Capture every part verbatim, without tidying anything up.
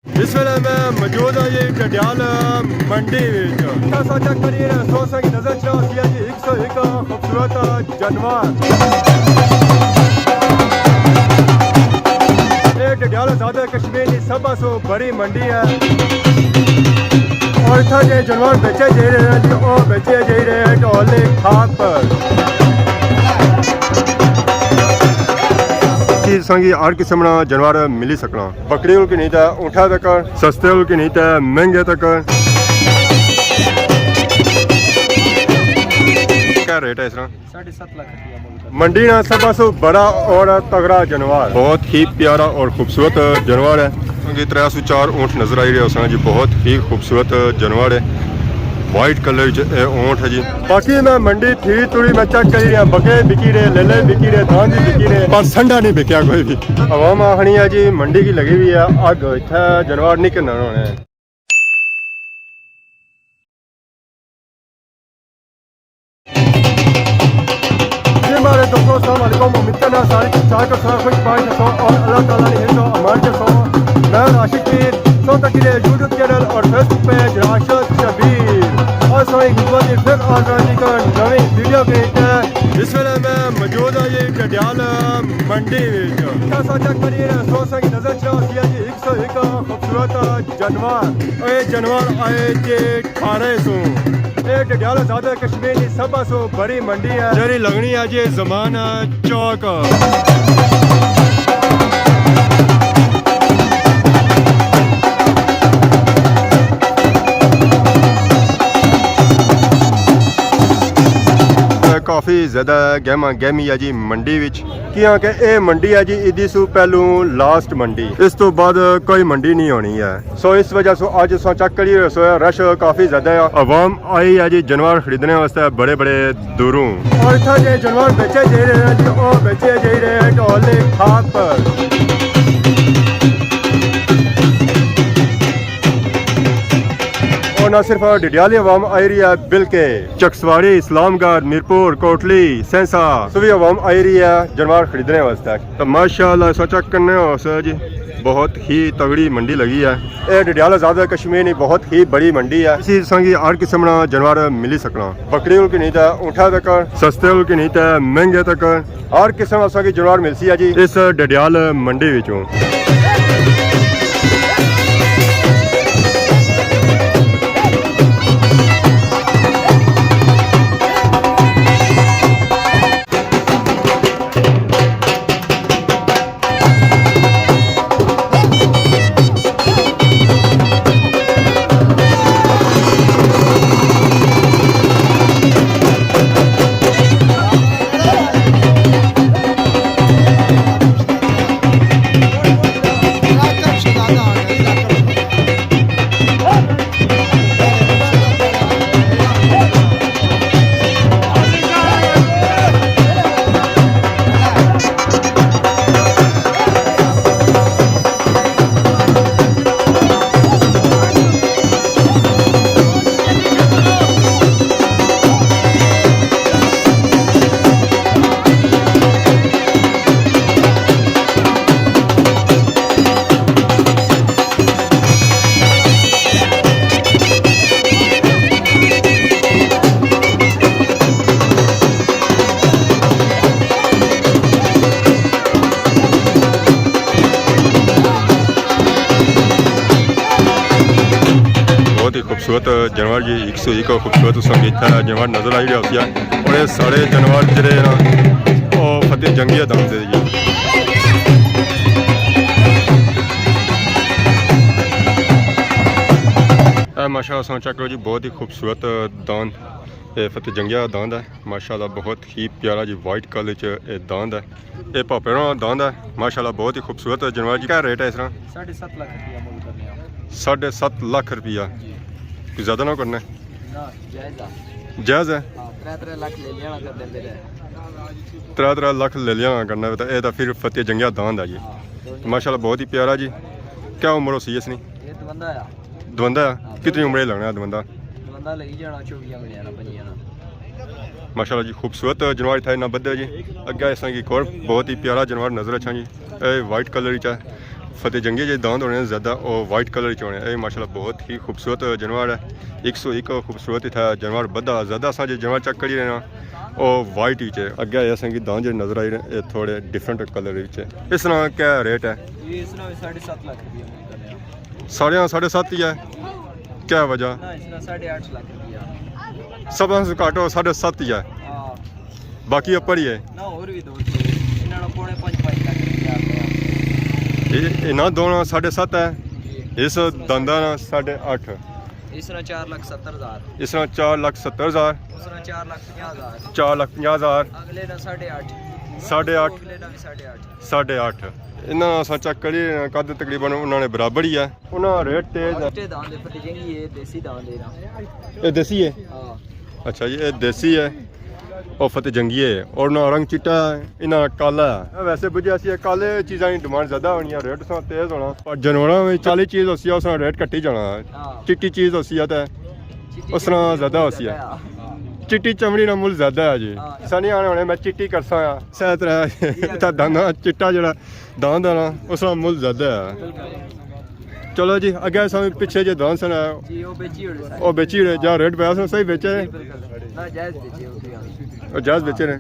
اس ویلے میں موجود ہاں جی ڈڈیال منڈی وچ۔ اتھا اساں چیک کریے، سو اساں کی نظر چڑھا سی جی ایک سو ایک خوبصورت جانور۔ اے ڈڈیال آزاد کشمیر دی سب سو بڑی منڈی ہے۔ اور اتھا جے جانور بیچے جائی رہے ہیں جی، او بیچے جائی رہے ہیں ڈھول دی کھاپ پر۔ اتھے اساں کی ہر قسم نا جانور ملی سکنا۔ بکری کول گھنی تے اونٹھا تک، سستے کول گھنی تے مہنگے تک۔ کیا ریٹ ہے اس طرح؟ ساڑھے ست لاکھ روپیہ مل کر۔ منڈی نا سب سے بڑا اور تگڑا جانور، بہت ہی پیارا اور خوبصورت جانور ہے۔ کیونکہ ترے سو چار اونٹ نظر آئی رہے ہو سن جی، بہت ہی خوبصورت جانور ہے۔ وائٹ کلر وچ اے اونٹ ہے جی۔ باقی میں منڈی پھری تڑی میں چیک کری رہیا، بکرے بکی رہے، لیلے بکی رہے، داند بھی بکی رہے، پر سنڈا نہیں بکیا کوئی بھی۔ عوام آخنی ہے جی منڈی کی لگی ہوئی ہے اگ، اتھے جانور نہیں گھننا ہونے۔ جی مہاڑے دوستو، السلام علیکم۔ امید کرنا سارے ٹھیک ٹھاک ہسو، خوش باش ہسو اور اللہ تعالیٰ نے ہچو امان چ ہسو۔ میں راشد شبیر، سو تک کے یوٹیوب چینل اور فیس بک پیج راشد شبیر۔ اور سوئی خدمت دی پھر آ جانا جی کا نویں ویڈیو کے اندر۔ اس ویلے میں موجود ہاں جی ڈڈیال منڈی وچ۔ اتھا اساں چیک کریے، سو اساں کی نظر چڑھا سی جی ایک سو ایک خوبصورت جانور۔ اے جانور آئے جے کھارے سوں۔ اے ڈڈیال آزاد کشمیر دی سب سو بڑی منڈی ہے، جیڑی لگنی ہے جی زمان چوک۔ کافی زیادہ گہما گہمی ہے جی منڈی وچ۔ کیاں کہ اے منڈی ہے جی عیدی سو پہلوں لاسٹ منڈی، اس تو بعد کوئی منڈی نہیں ہونی ہے۔ سو اس وجہ سو اج اساں چیک کری رہے سو رش کافی زیادہ ہے، عوام آئی ہے جی جانور خریدنے واسطے بڑے بڑے دوروں۔ اور اتھا جے جانور بیچے جائی رہے ہیں جی، او بیچے جائی رہے ہیں ڈھول دی کھاپ پر۔ اور نہ صرف ڈڈیالی عوام آئی رہی ہے، بلکہ چکسواری، اسلام گڑھ، میرپور، کوٹلی، سینسا، سبھی عوام آئی رہی ہے جانور خریدنے واسطے۔ تو ماشاءاللہ اساں چیک کرنے ہو سو جی، بہت ہی تگڑی منڈی لگی ہے۔ اے ڈڈیال آزاد کشمیر نی بہت ہی بڑی منڈی ہے۔ اسی اساں کی ہر قسم نا جانور ملی سکنا، بکری کول گھنی تے اونٹھا تک، سستے کول گھنی تے مہنگے تک۔ ہر قسم اساں کی جانور ملسی ہے جی اس ڈڈیال منڈی وچوں۔ بہت ہی خوبصورت جانور جی، ایک سو ایک خوبصورت اس وقت اتھا جانور نظر آئی رہا ہوسی۔ اور یہ سارے جانور جڑے نا، او فتح جنگی داند دے جی۔ اے ماشاءاللہ سو چیک کرو جی، بہت ہی خوبصورت داند، اے فتح جنگیا داند ہے۔ ماشاءاللہ بہت ہی پیارا جی، وائٹ کلر چ اے داند ہے۔ اے پاپے نا داند ہے، ماشاءاللہ بہت ہی خوبصورت جانور جی۔ کیا ریٹ ہے اس طرح؟ ساڑھے ست لاکھ روپیہ مول کرنے ہیں۔ ساڑھے ست لاکھ روپیہ؟ جی۔ کوئی زیادہ نہ کرنا ہے؟ نہ، جائز ہے۔ جائز ہے؟ ہاں، ترے ترے لاکھ لے لینا کر دیں میرے۔ ترے ترے لاکھ لے لینا کرنا ہے، تو اے تو پھر فتح جنگیا داند ہے جی۔ ہاں، تو ماشاءاللہ بہت ہی پیارا جی۔ کیا عمر ہو سی اس نی؟ یہ دوندہ ہے۔ دوندہ ہے؟ ہاں، کتنی عمر ہی لگنا ہے دوندہ؟ دوندہ لگی جانا چوبیاں مہینے نا، پنجیاں نا۔ ماشاءاللہ جی، خوبصورت جانور اتھا انہاں بدھے جی۔ اگے اس طرح کی ایک اور بہت ہی پیارا جانور نظر اچھا جی، اے وائٹ کلر وچ ہے۔ فتح جنگی جے داند ہونے زیادہ، او وائٹ کلر وچ ہونے۔ اے ماشاءاللہ بہت ہی خوبصورت جانور ہے، ایک سو ایک خوبصورت اتھا جانور بدھا۔ زیادہ اساں جے جانور چیک کری رہے ہاں، او وائٹ وچ ہے۔ اگے اساں کی داند جے نظر آئی رہے، اے تھوڑے ڈفرنٹ کلر وچ ہے۔ اس طرح کیا ریٹ ہے؟ یہ اس طرح ساڑھے سات لاکھ روپیہ ملتا ہے۔ ساڑھے ساڑھے سات ہی ہے، کیا وجہ؟ نہ، اس طرح ساڑھے آٹھ لاکھ روپیہ۔ سب سے گھٹ ہو ساڑھے سات ہی ہے۔ ہاں۔ باقی اپر ہی ہے۔ نہ، اور بھی دو تھے۔ انہاں نے پونے پنج، پنج لاکھ روپیہ آ گیا۔ یہ انہاں دونوں ساڑھے سات ہے۔ جی۔ اس دندا نا ساڑھے آٹھ۔ اس طرح چار لاکھ ستر ہزار۔ اس طرح چار لاکھ ستر ہزار۔ اس طرح چار لاکھ پنجاہ ہزار۔ چار لاکھ پنجاہ ہزار۔ اگلے نا ساڑھے آٹھ۔ ساڑھے آٹھ۔ اگلے نا بھی ساڑھے آٹھ۔ ساڑھے آٹھ۔ انہاں اساں چیک کری، قد تقریباً انہاں نے برابر ہی ہے۔ انہاں ریٹ تیز ہے۔ چٹے داند ہے، فتح جنگی ہے، دیسی داند ہے نا۔ یہ دیسی ہے؟ ہاں۔ اچھا جی، یہ دیسی ہے۔ او فتح جنگی ہے۔ اور نہ رنگ چٹا ہے، انہاں کالا ہے۔ ویسے بجھے اسی کالے چیزاں کی ڈیمانڈ زیادہ ہونی ہے، ریٹ اس طرح تیز ہونا۔ پر جانوراں وچ کالی چیز ہوسی ہے، اس طرح ریٹ گھٹی جانا ہے۔ ہاں۔ چٹی چیز ہوسی ہے تے چٹی اس طرح چمڑی زیادہ ہوسی ہے۔ زیادہ ہے۔ چٹی چمڑی نا مل زیادہ ہے جی۔ ہاں۔ سنی آنے ہونے میں چٹی کرساں آ۔ سہ طرح اتھا دانا چٹا جڑا داند ہے نا، اس طرح مل زیادہ ہے۔ بالکل۔ چلو جی، اگے اساں پیچھے جے داند سنا۔ جی، وہ بیچی ہونے سارے۔ وہ بیچی ہونے، جا ریٹ پیا سن، صحیح بیچے۔ جی، بالکل۔ نہ، جائز بیچے، وہ بھی ہاں۔ اور جائز بیچے نے۔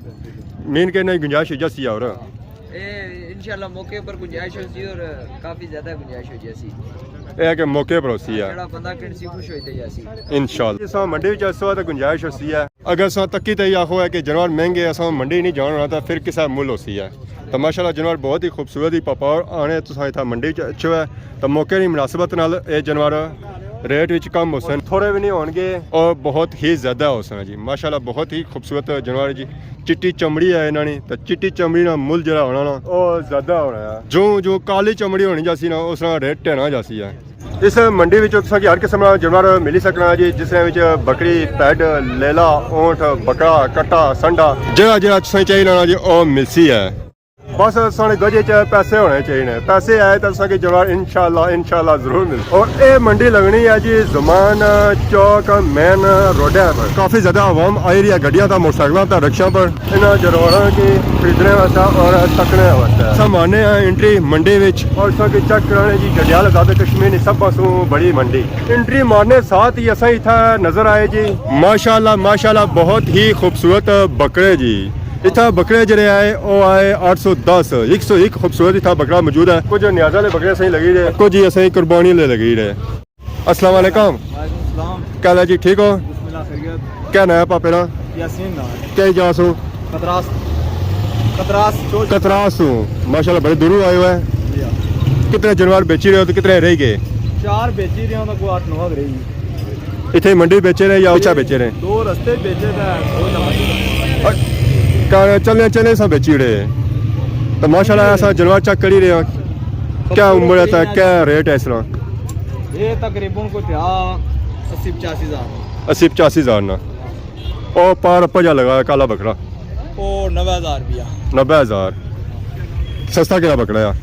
مین کے نہیں گنجائش ہو جاسی اور۔ اے، انشاءاللہ موقع پر گنجائش ہو سی اور کافی زیادہ گنجائش ہو جاسی۔ اے کہ موقع پر ہوسی ہے۔ جڑا بندہ کن سی خوش ہوئی تے جاسی۔ انشاءاللہ۔ اساں منڈی وچ اس وقت گنجائش ہوسی ہے۔ اگر اساں تکی تے ہی آخو ہے کہ جانور مہنگے، اساں منڈی نہیں جان ہونا، تو پھر کسا مل ہوسی ہے؟ تو ماشاءاللہ جانور بہت ہی خوبصورت ہی پاپا، اور آنے تساں اتھا منڈی چ اچھو ہے، تو موقع دی مناسبت نال اے جانور ریٹ وچ کم ہوسن، تھوڑے بھی نہیں ہون گے، اور بہت ہی زیادہ ہوسن جی۔ ماشاءاللہ بہت ہی خوبصورت جانور جی، چٹی چمڑی ہے انہاں نی، تو چٹی چمڑی نا مل جڑا ہونا نا، او زیادہ ہونا ہے۔ جو جو کالی چمڑی ہونی جاسی نا، اس نا ریٹ ٹہنا جاسی ہے۔ اس منڈی وچ تساں کی ہر قسم نا جانور ملی سکنا جی، جس وچ بکری، پیڈ، لیلا، اونٹ، بکرا، کٹا، سنڈا، جیڑا جیڑا تساں چاہیے نا جی، او ملسی ہے۔ بس ساڑے گجے چ پیسے ہونے چاہیے، پیسے آئے تو تساں کی جانور انشاءاللہ، انشاءاللہ ضرور ملے۔ اور اے منڈی لگنی ہے جی زمان چوک مین روڈ ہے۔ کافی زیادہ عوام آئی رہی ہے، گڈیاں تا، موٹر سائیکلاں تا، رکشاں پر۔ انہاں جانوراں کی خریدنے واسطے اور تکنے واسطے۔ اساں مارنے آں انٹری منڈی وچ اور اساں کی چیک کرانے جی ڈڈیال آزاد کشمیر نی سب پاسوں بڑی منڈی۔ انٹری مارنے ساتھ ہی اساں اتھا نظر آئے جی۔ ماشاءاللہ، ماشاءاللہ، بہت ہی خوبصورت بکرے جی۔ اتھا بکرے جڑے آئے، او آئے اٹھ سو دس، ایک سو ایک خوبصورت اتھا بکرا موجود ہے۔ کچھ نیازاں دے بکرے اساں لگی رہے، کچھ ہی اساں قربانی لے لگی رہے۔ السلام علیکم۔ وعلیکم السلام۔ کیا حال ہے جی، ٹھیک ہو؟ بسم اللہ، خیریت۔ کیا نام ہے پاپے نا؟ یاسین نام ہے۔ کیا جا سو؟ کتراس۔ کتراس چوک۔ کتراس سو۔ ماشاءاللہ، بڑے دوروں آئے ہوئے ہیں۔ جی ہاں۔ کتنے جانور بیچی رہے ہو تو کتنے رہ گئے؟ چار بیچی رہے ہوں تو کوئی اٹھ نو رہی۔ اتھے منڈی بیچے رہے یا اچھا بیچے رہے؟ دو رستے بیچے تھے، دو جمع کیتے۔ چلنے چلنے سا بیچی رہے۔ تو ماشاءاللہ ایسا جانور چیک کری رہے ہیں۔ کیا عمر ہے، کیا ریٹ ہے اس طرح؟ یہ تقریباً کوئی تھیا اسی پچاسی ہزار۔ اسی پچاسی ہزار نا۔ او پار اپر جا لگا ہے کالا بکرا۔ او نوے ہزار روپیہ۔ نوے ہزار۔ سستا کہڑا بکرا ہے؟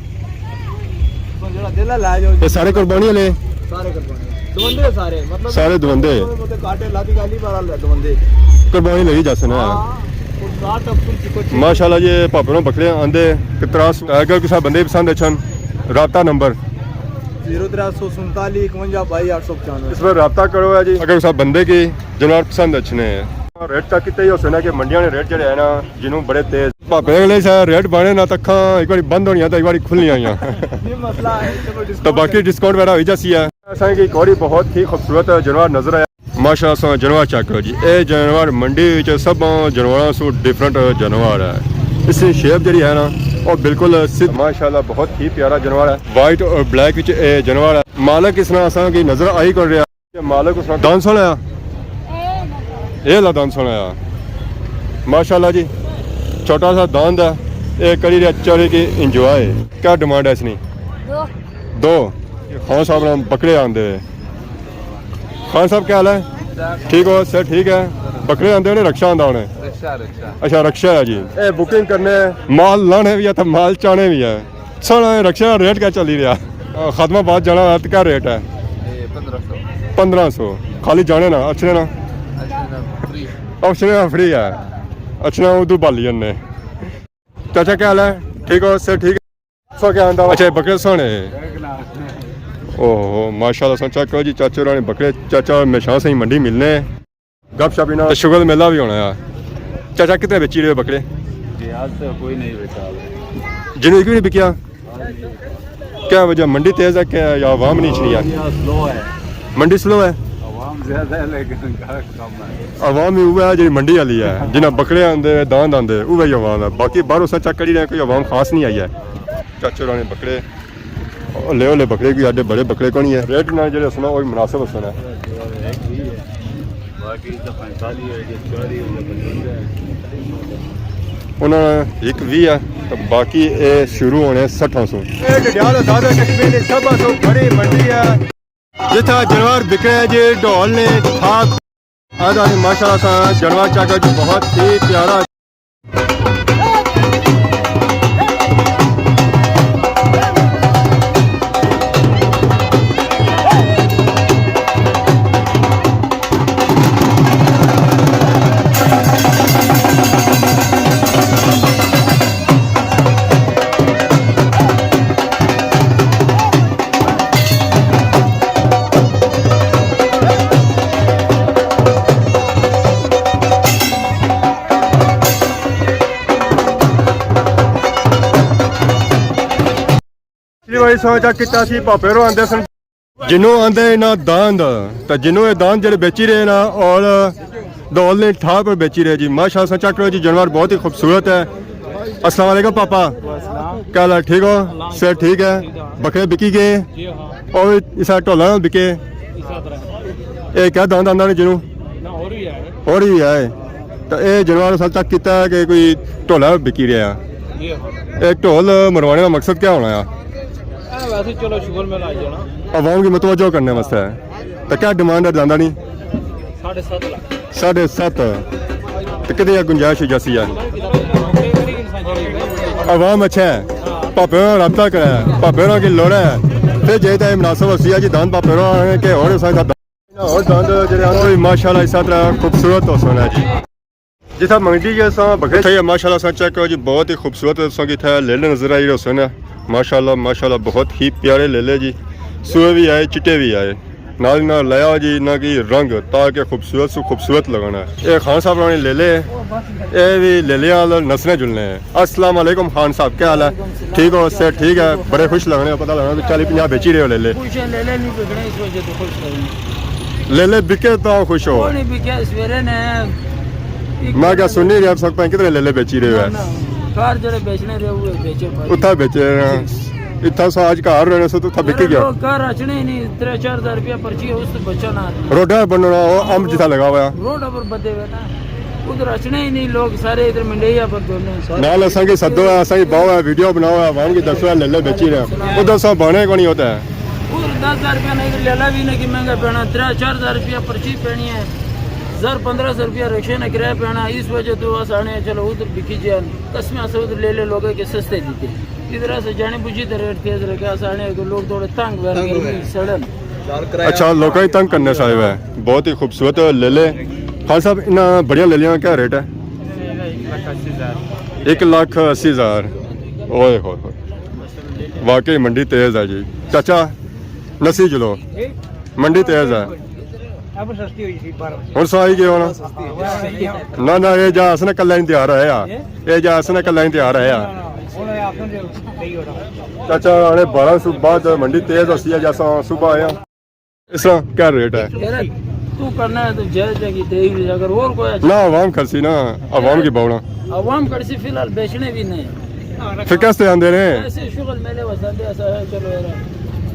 تو جڑا دل ہے لے جاؤ۔ یہ سارے قربانی والے؟ سارے قربانی۔ دوندے سارے، مطلب سارے دوندے۔ مطلب کاٹے لاتی گالی والا دوندے۔ قربانی لگی جاسے نا۔ ہاں، اور ساٹھ اپسن چکو چک۔ ماشاءاللہ جی، پاپے نو بکرے آندے، کتراس۔ اگر کسا بندے پسند اچھن، رابطہ نمبر؟ زیرو ترے سو سنتالی اکونجا بائی آٹھ سو پچانوے۔ اس پر رابطہ کرو ہے جی۔ اگر کسا بندے کی جانور پسند اچھنے ہیں۔ ریٹ چیک کیتے ہی ہوسے نا کہ منڈیاں نے ریٹ جڑے ہیں نا، جنوں بڑے تیز۔ پاپے اگلے سا ریٹ بانے نہ تکھاں، ایک باری بند ہونیاں تے ایک باری کھلنیاں ہویاں۔ یہ مسئلہ ہے، چلو تو ڈسکاؤنٹ باقی ڈسکاؤنٹ وغیرہ ہوئی جاسی ہے۔ اساں کی ایک اور ہی بہت ہی خوبصورت جانور نظر آیا۔ ماشاءاللہ سا جانور چیک کرو جی، اے جانور منڈی وچ سب جانوراں سو ڈفرنٹ جانور ہے۔ اس کی شیپ جڑی ہے نا، وہ بالکل سدھ۔ ماشاءاللہ بہت ہی پیارا جانور ہے، وائٹ اور بلیک وچ اے جانور ہے۔ مالک اس نا اساں کی نظر آئی کر رہا۔ مالک اس نا داند سونا آیا۔ اے لا داند سونا آیا۔ ماشاءاللہ جی، چھوٹا سا داند ہے، اے کری رہا چاری کی انجوائے۔ کیا ڈیمانڈ ہے اس نی؟ دو۔ دو۔ خان صاحب نے بکرے آندے۔ خان صاحب کیا حال ہے؟ ٹھیک ہو؟ سر ٹھیک ہے؟ بکرے آندے ہونے، رکشہ آندا ہونے؟ رکشہ، رکشہ۔ اچھا، رکشہ ہے جی۔ اے بکنگ کرنے، مال لانے بھی ہے تو مال چانے بھی ہے۔ سر، اے رکشے نا ریٹ کیا چلی رہا؟ آ، خادم آباد جانا ہونا تو کیا ریٹ ہے؟ اے پندرہ سو۔ پندرہ سو۔ خالی جانے نا، اچھنے نا؟ اچھنے نا فری۔ اچھنے نا فری ہے۔ اچھنے نا ادھر بالی جانے۔ چاچا کیا حال ہے؟ ٹھیک ہو؟ سر ٹھیک ہے؟ سو کیا آندا؟ اچھا، یہ بکرے سونے۔ اوہ، ماشاءاللہ، سو چیک کرو جی، چاچے ہوراں نے بکرے، چاچا ہمیشہ سہی منڈی ملنے۔ گپ شپ انہاں تے شغل میلہ بھی ہونا ہے۔ چاچا، کتنے بیچی رہے ہو بکرے؟ جی، آج تو کوئی نہیں بیچا۔ جنوب کیوں نہیں بکیا؟ کیا وجہ، منڈی تیز ہے کہ یا عوام نہیں اچھنی ہے؟ یا سلو ہے۔ منڈی سلو ہے؟ عوام زیادہ ہے لیکن گاہک کم ہے۔ عوام ہی وہ ہے جی منڈی والی ہے، جنہاں بکرے آندے، داند آندے، وہ ہی عوام ہے۔ باقی باہر اسے چیک کری رہے ہیں، کوئی عوام خاص نہیں آئی ہے۔ چاچے ہوراں نے بکرے، لے لے بکرے، کوئی اڈے بڑے بکرے کونی ہے۔ ریٹ نہ جڑے سنا، وہ مناسب سنا۔ انہاں ایک وی ہے، تو باقی اے شروع ہونے سٹھاں سو۔ اے ڈڈیال آزاد کشمیر دی سب تو بڑی منڈی ہے، جتھا جانور بکرے جی، ڈھول نے، ٹھاک۔ آدھا ماشاءاللہ سا جانور چاکر جی، بہت ہی پیارا۔ پچھلی واری سوچا کیتا سی پاپے رو آندے سن۔ جنوں آندے نا داند، تے جنوں اے داند جڑے بیچی رہے نا، اور ڈھول نے ٹھاک پر بیچی رہے جی۔ ماشاءاللہ، سا چیک کرو جی، جانور بہت ہی خوبصورت ہے۔ السلام علیکم پاپا، کیا حال ہے؟ ٹھیک ہو؟ صحت ٹھیک ہے؟ بکرے بکی گئے؟ اور اسا ڈھولا بکے؟ اے کیا داند آندا نے جنوں؟ اور ہی ہے۔ تو اے جانور اسا چیک کیتا ہے کہ کوئی ڈھولا بکی رہا ہے۔ اے ڈھول مروانے کا مقصد کیا ہونا ہے؟ اے ویسے چلو شغل میلہ آئی جانا۔ عوام کی متوجہ کرنے واسطے ہے۔ تو کیا ڈیمانڈ ہے داندا نی؟ ساڑھے ست لاکھ۔ ساڑھے ست۔ تو کدے گنجائش ہو جاسی ہے؟ عوام اچھا ہے، پاپے ہوراں رابطہ کرے، پاپے ہوراں کی لوڑ ہے، پھر جے تے مناسب ہوسی ہے جی، داند پاپے ہوراں آنے کہ اور سارے ساتھ اور داند جڑے آندے ماشاءاللہ اس طرح خوبصورت ہو سونا ہے جی۔ جتھا منڈی جے ساں بکرے اتھے ماشاءاللہ ساں چیک کرو جی، بہت ہی خوبصورت ساں کی اتھے لیلے نظر آئی رہے سن۔ ماشاءاللہ، ماشاءاللہ، بہت ہی پیارے لیلے جی، سوئے بھی آئے، چٹے بھی آئے، نال نال لایا جی انہاں کی رنگ تاکہ خوبصورت سو خوبصورت لگانا ہے۔ اے خان صاحب ہوراں نے لیلے، اے بھی لیلے آل نسنے جلنے ہیں۔ السلام علیکم خان صاحب، کیا حال ہے؟ ٹھیک ہو؟ صحت ٹھیک ہے؟ بڑے خوش لگنے ہو، پتہ لگنا کہ چالی پنجاہ بیچی رہے ہو لیلے۔ خوش ہیں، لیلے نہیں بکنے، اس وجہ تو خوش ہیں۔ لیلے بکے تو خوش ہو۔ وہ نہیں بکے، سویرے نے میں کیا سنی رہا سب پہ کتنے لیلے بیچی رہے ہو؟ نہ، نہ، گھر جڑے بیچنے رہے ہوئے بیچے پائے۔ اتھا بیچے رہے ہیں۔ اتھا سا اج گھر رہنے سے تو اتھا بکی گیا۔ لوگ گھر اچنے ہی نہیں، ترے چار ہزار روپیہ پرچی ہے، اس تو بچا نہ۔ روڈا بننا، وہ امب جتھا لگا ہوا ہے۔ روڈ پر بدے ہوئے نا۔ ادھر اچنے ہی نہیں لوگ، سارے ادھر منڈیہ پر دوڑنے۔ نال اساں کی سدو ہے، اساں کی باؤ ہے، ویڈیو بناؤ ہے، عوام کی دسو ہے، لیلے بیچی رہے ہیں۔ ادھر سا بانے کونی ہوتا ہے۔ ادھر دس ہزار روپیہ نہیں، لیلا بھی نہیں کہ مہنگا پینا، ترے چار ہزار روپیہ پرچی پینی ہے، ہزار پندرہ سو روپیہ رکشے نے کرایہ پینا، اس وجہ تو اس آنے چلو ادھر بکی جان، قسمیں اساں ادھر لیلے لوگے کے سستے دیتے۔ ادھر اساں جانے بوجھی تے ریٹ تیز رکھے، اساں آنے کہ لوگ تھوڑے تنگ ہوئے، تنگ ہوئے۔ گرمی سڑن۔ اچھا، لوکاں ہی تنگ کرنے صاحب ہے۔ بہت ہی خوبصورت لیلے۔ خان صاحب، انہاں بڑیاں لیلیاں کا کیا ریٹ ہے؟ ایک لاکھ اسی ہزار۔ اوئے ہوئے ہوئے۔ واقعی منڈی تیز ہے جی۔ چاچا، نسی جلو۔ منڈی تیز ہے۔ اب سستی ہوئی سی بارہ۔ ہن سو آئی گئے ہونا۔ نہ، نہ، یہ جا اس نے کلا ہی تیار ہے۔ یہ جا اس نے کلا ہی تیار ہے۔ چاچا، آنے بارہ سو بعد منڈی تیز ہوسی ہے، جیسا صبح آیا۔ اس کا کیا ریٹ ہے؟ یار، تو کرنا ہے تو جائز ہے کہ تیری بھی، اگر اور کوئی اچھا نہ، عوام کھسی نا، عوام کی باونا۔ عوام کھسی فی الحال بیچنے بھی نہیں۔ پھر کس تے آندے نے؟ ایسے شغل میلے واسطے ایسا ہے، چلو یار۔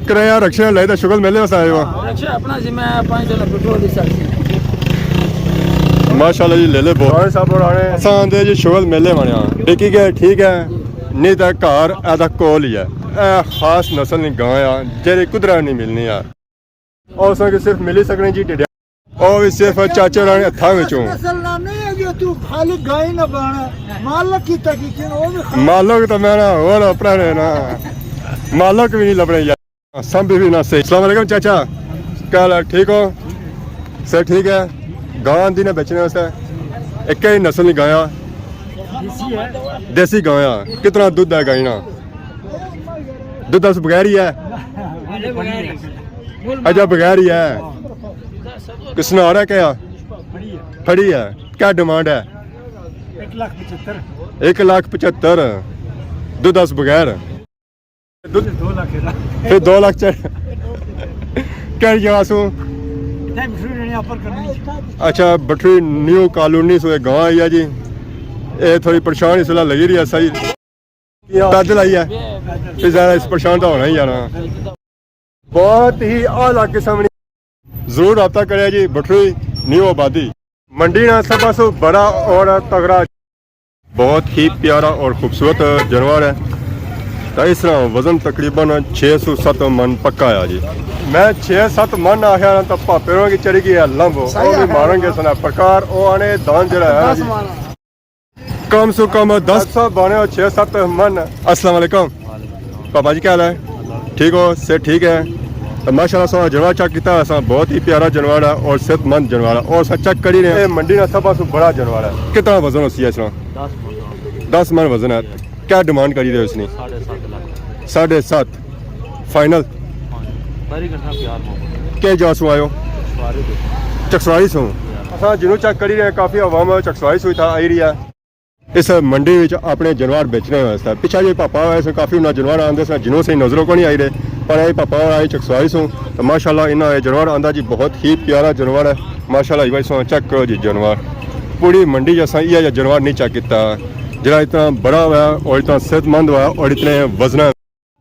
کرایہ رکشے لے تے شغل میلے واسطے آئے ہو؟ ہاں، رکشہ اپنا ذمہ ہے، پانچ سو روپے پیٹرول دی سڑ۔ ماشاءاللہ جی، لیلے بہت۔ خان صاحب اور آنے۔ اساں آندے جی شغل میلے وانے ہاں۔ ٹھیک ہے، ٹھیک ہے۔ نہیں تے گھر اے دا کول ہی ہے۔ اے خاص نسل نی گاں آ، جیڑی کدرا نہیں ملنی یار۔ او اساں کی صرف ملی سکنے جی ڈڈیا۔ او وی صرف چاچے ہوراں نے ہتھاں وچوں۔ اصل نام نہیں ہے جو تو خالی گائے نہ بانا۔ مالک کی تکی کن او بھی خالی مالک تو میں نا ہور اپنا رہنا۔ مالک بھی نہیں لبنے یار۔ سمبھی بھی نہ صحیح۔ السلام علیکم چاچا۔ کیا حال ہے؟ ٹھیک ہو؟ صحت ٹھیک ہے؟ گاں آندی نے بیچنے واسطے۔ ایک ہی نسل نی گاں آ۔ دیسی گاں آ۔ کتنا دودھ ہے گائے نا؟ دودھ اس بغیر ہی ہے؟ اجا بغیر ہی ہے۔ کس نے آ رہا کیا؟ پھڑی ہے۔ کیا ڈیمانڈ ہے؟ ایک لاکھ پچہتر۔ ایک لاکھ پچہتر۔ دودھ اس بغیر۔ دودھ دو لاکھ ہے۔ پھر دو لاکھ چڑھ۔ کہڑی جگہ سوں؟ اچھا، بٹھری نیو کالونی سوں ایک گاؤں آئی ہے جی۔ اے تھوڑی پریشان اس ویلے لگی رہی ہے، صحیح۔ پیدل آئی ہے۔ پھر زیادہ اس پریشان تو ہونا ہی جانا۔ بہت ہی اعلیٰ قسم نی۔ ضرور رابطہ کرے جی، بٹھری نیو آبادی۔ منڈی نا سب سے بڑا اور تگڑا، بہت ہی پیارا اور خوبصورت جانور ہے۔ تو اس طرح وزن تقریباً چھ سو ست من پکا ہے جی۔ میں چھ ست من آخیا نا تو پاپے ہوراں کی چڑھی گئی ہے لمب، وہ بھی مارن گے سنا پرکار، وہ آنے دان جڑا ہے جی۔ کم سے کم دس سا بانے اور چھ ست من۔ السلام علیکم۔ پاپا جی کیا حال ہے؟ ٹھیک ہو؟ صحت ٹھیک ہے؟ تو ماشاءاللہ سا جانور چیک کیتا، اساں بہت ہی پیارا جانور ہے اور صحت مند جانور ہے، اور اساں چیک کری رہے ہیں۔ اے منڈی نا سب سے بڑا جانور ہے۔ کتنا وزن ہو سی ہے اس نا؟ دس من۔ دس من وزن ہے۔ کیا ڈیمانڈ کری رہے ہو اس نے؟ ساڑھے ست لاکھ۔ ساڑھے ست فائنل؟ فائنل۔ کیا جا سو آئے ہو؟ چکسواری سو۔ اساں جنوں چیک کری رہے ہیں، کافی عوام چکسواری سو اتھا آئی رہی ہے۔ اس منڈی وچ اپنے جانور بیچنے واسطے۔ پچھا جے پاپا ہوئے سن، کافی انہاں جانور آندے سن، جنوں سے نظروں کو نہیں آئی رہے، پر اے پاپا ہوئے آئے چکسواری سوں۔ تو ماشاءاللہ انہاں اے جانور آندا جی، بہت ہی پیارا جانور ہے۔ ماشاءاللہ بھائی سو چیک کرو جی جانور۔ پوری منڈی جیسا یہ جا جانور نہیں چیک کیتا، جڑا اتنا بڑا ہوا ہے اور اتنا صحت مند ہوا ہے اور اتنے وزن ہے۔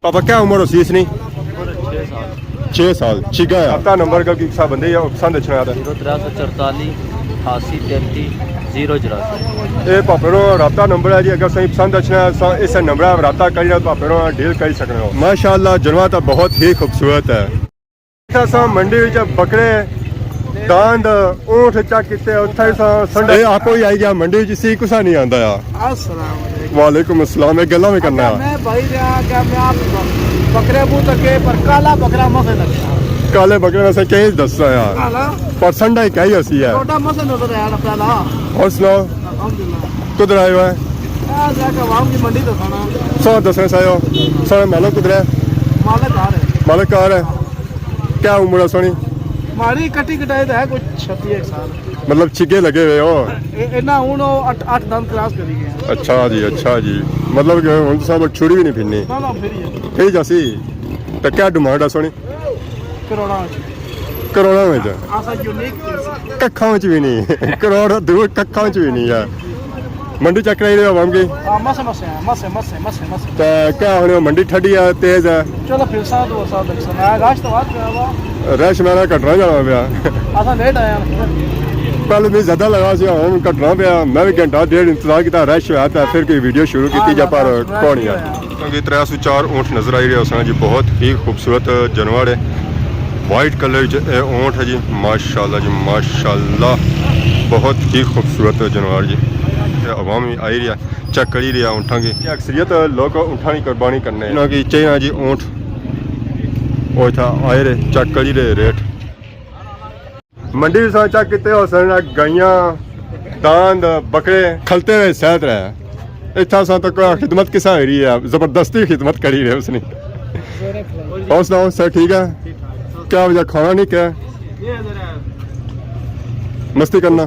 پاپا کیا عمر ہو سی اس نی؟ چھ سال۔ چھ سال، چیگا ہے۔ اپنا نمبر کا کسا بندے یا پسند اچھنا ہے؟ زیرو ترے سو چرتالی اٹھاسی تینتی زیرو چوراسی۔ اے پاپے نو رابطہ نمبر ہے جی، اگر سائیں پسند اچھنا ہے، سا اس نمبر پر رابطہ کری رہا، پاپے نو ڈیل کری سکنے ہو۔ ماشاءاللہ، جانور تو بہت ہی خوبصورت ہے۔ اتھا سا منڈی وچ بکرے، داند، اونٹ چیک کیتے، اتھا ہی سا سنڈا۔ اے آپ ہی آئی گیا منڈی وچ، سی کسا نہیں آندا یار۔ السلام علیکم۔ وعلیکم السلام، ایک گلاں میں کرنا ہے۔ میں بھائی رہا کہ میں آپ بکرے بو تکے، پر کالا بکرا مسے لگا۔ کالے بکرے مسے کہیں دسا یار۔ کالا۔ پر سنڈا ہی کہی اسی ہے۔ چھوٹا مسے نظر آیا نا پہلا۔ اور سناؤ؟ الحمدللہ۔ کدھر آئے ہوئے ہیں؟ آ جا کے عوام کی منڈی دسانا۔ سو دسنا چاہیے۔ سارے مالو کدھر ہے؟ مالک آ رہے۔ مالک آ رہے۔ کیا عمر ہے سونی؟ ہماری کٹی کٹائی تو ہے کچھ چھتی ایک سال۔ مطلب چھگے لگے ہوئے ہو؟ اے-، اے نہ ہن او اٹھ، اٹھ دن کراس کری گئے۔ اچھا جی، اچھا جی۔ مطلب کہ ہن سب چھڑی بھی نہیں پھرنی؟ نہ، نہ، پھر ہی ہے۔ پھر جاسی۔ تو کیا ڈیمانڈ ہے سونی؟ کروڑاں وچ۔ کروڑاں وچ؟ آسا یونیک پیس۔ ککھاں وچ بھی نہیں۔ کروڑ دور ککھاں وچ بھی نہیں ہے۔ منڈی چیک کرائی رہے ہو عوام کی؟ ہاں، مسے، مسے، مسے، مسے، مسے، مسے۔ تے کیا ہن منڈی ٹھڈی ہے، تیز ہے؟ چلو پھر سا تو سا دیکھ سا، میں رش تو بہت پیا ہوا۔ رش میرا کٹنا جانا پیا۔ اساں لیٹ آیا۔ پہلے بھی زیادہ لگا سی، ہن کٹنا پیا۔ میں بھی گھنٹہ ڈیڑھ انتظار کیتا، رش ہویا تے پھر کوئی ویڈیو شروع کیتی جا، پر کون نہیں آیا۔ کیونکہ ترے سو چار اونٹ نظر آئی رہے ہو سن جی، بہت ہی خوبصورت جانور ہے۔ وائٹ کلر وچ اے اونٹ ہے جی، ماشاءاللہ جی، ماشاءاللہ، بہت ہی خوبصورت جانور جی۔ تے عوام بھی آئی رہی ہے، چیک کری رہی ہے اونٹاں کی۔ اکثریت لوگ اونٹاں کی قربانی کرنے، انہاں کی چاہیے جی اونٹ، وہ اتھا آئے رہے، چیک کری رہے ریٹ۔ منڈی وچ اساں چیک کیتے ہو سن، گائیاں، داند، بکرے کھلتے ہوئے سہت رہے۔ اتھا اساں تک خدمت کسا ہوئی رہی ہے، زبردستی خدمت کری رہے اس نے۔ اور سناؤ سر، ٹھیک ہے؟ کیا وجہ، کھانا نہیں کیا؟ مستی کرنا؟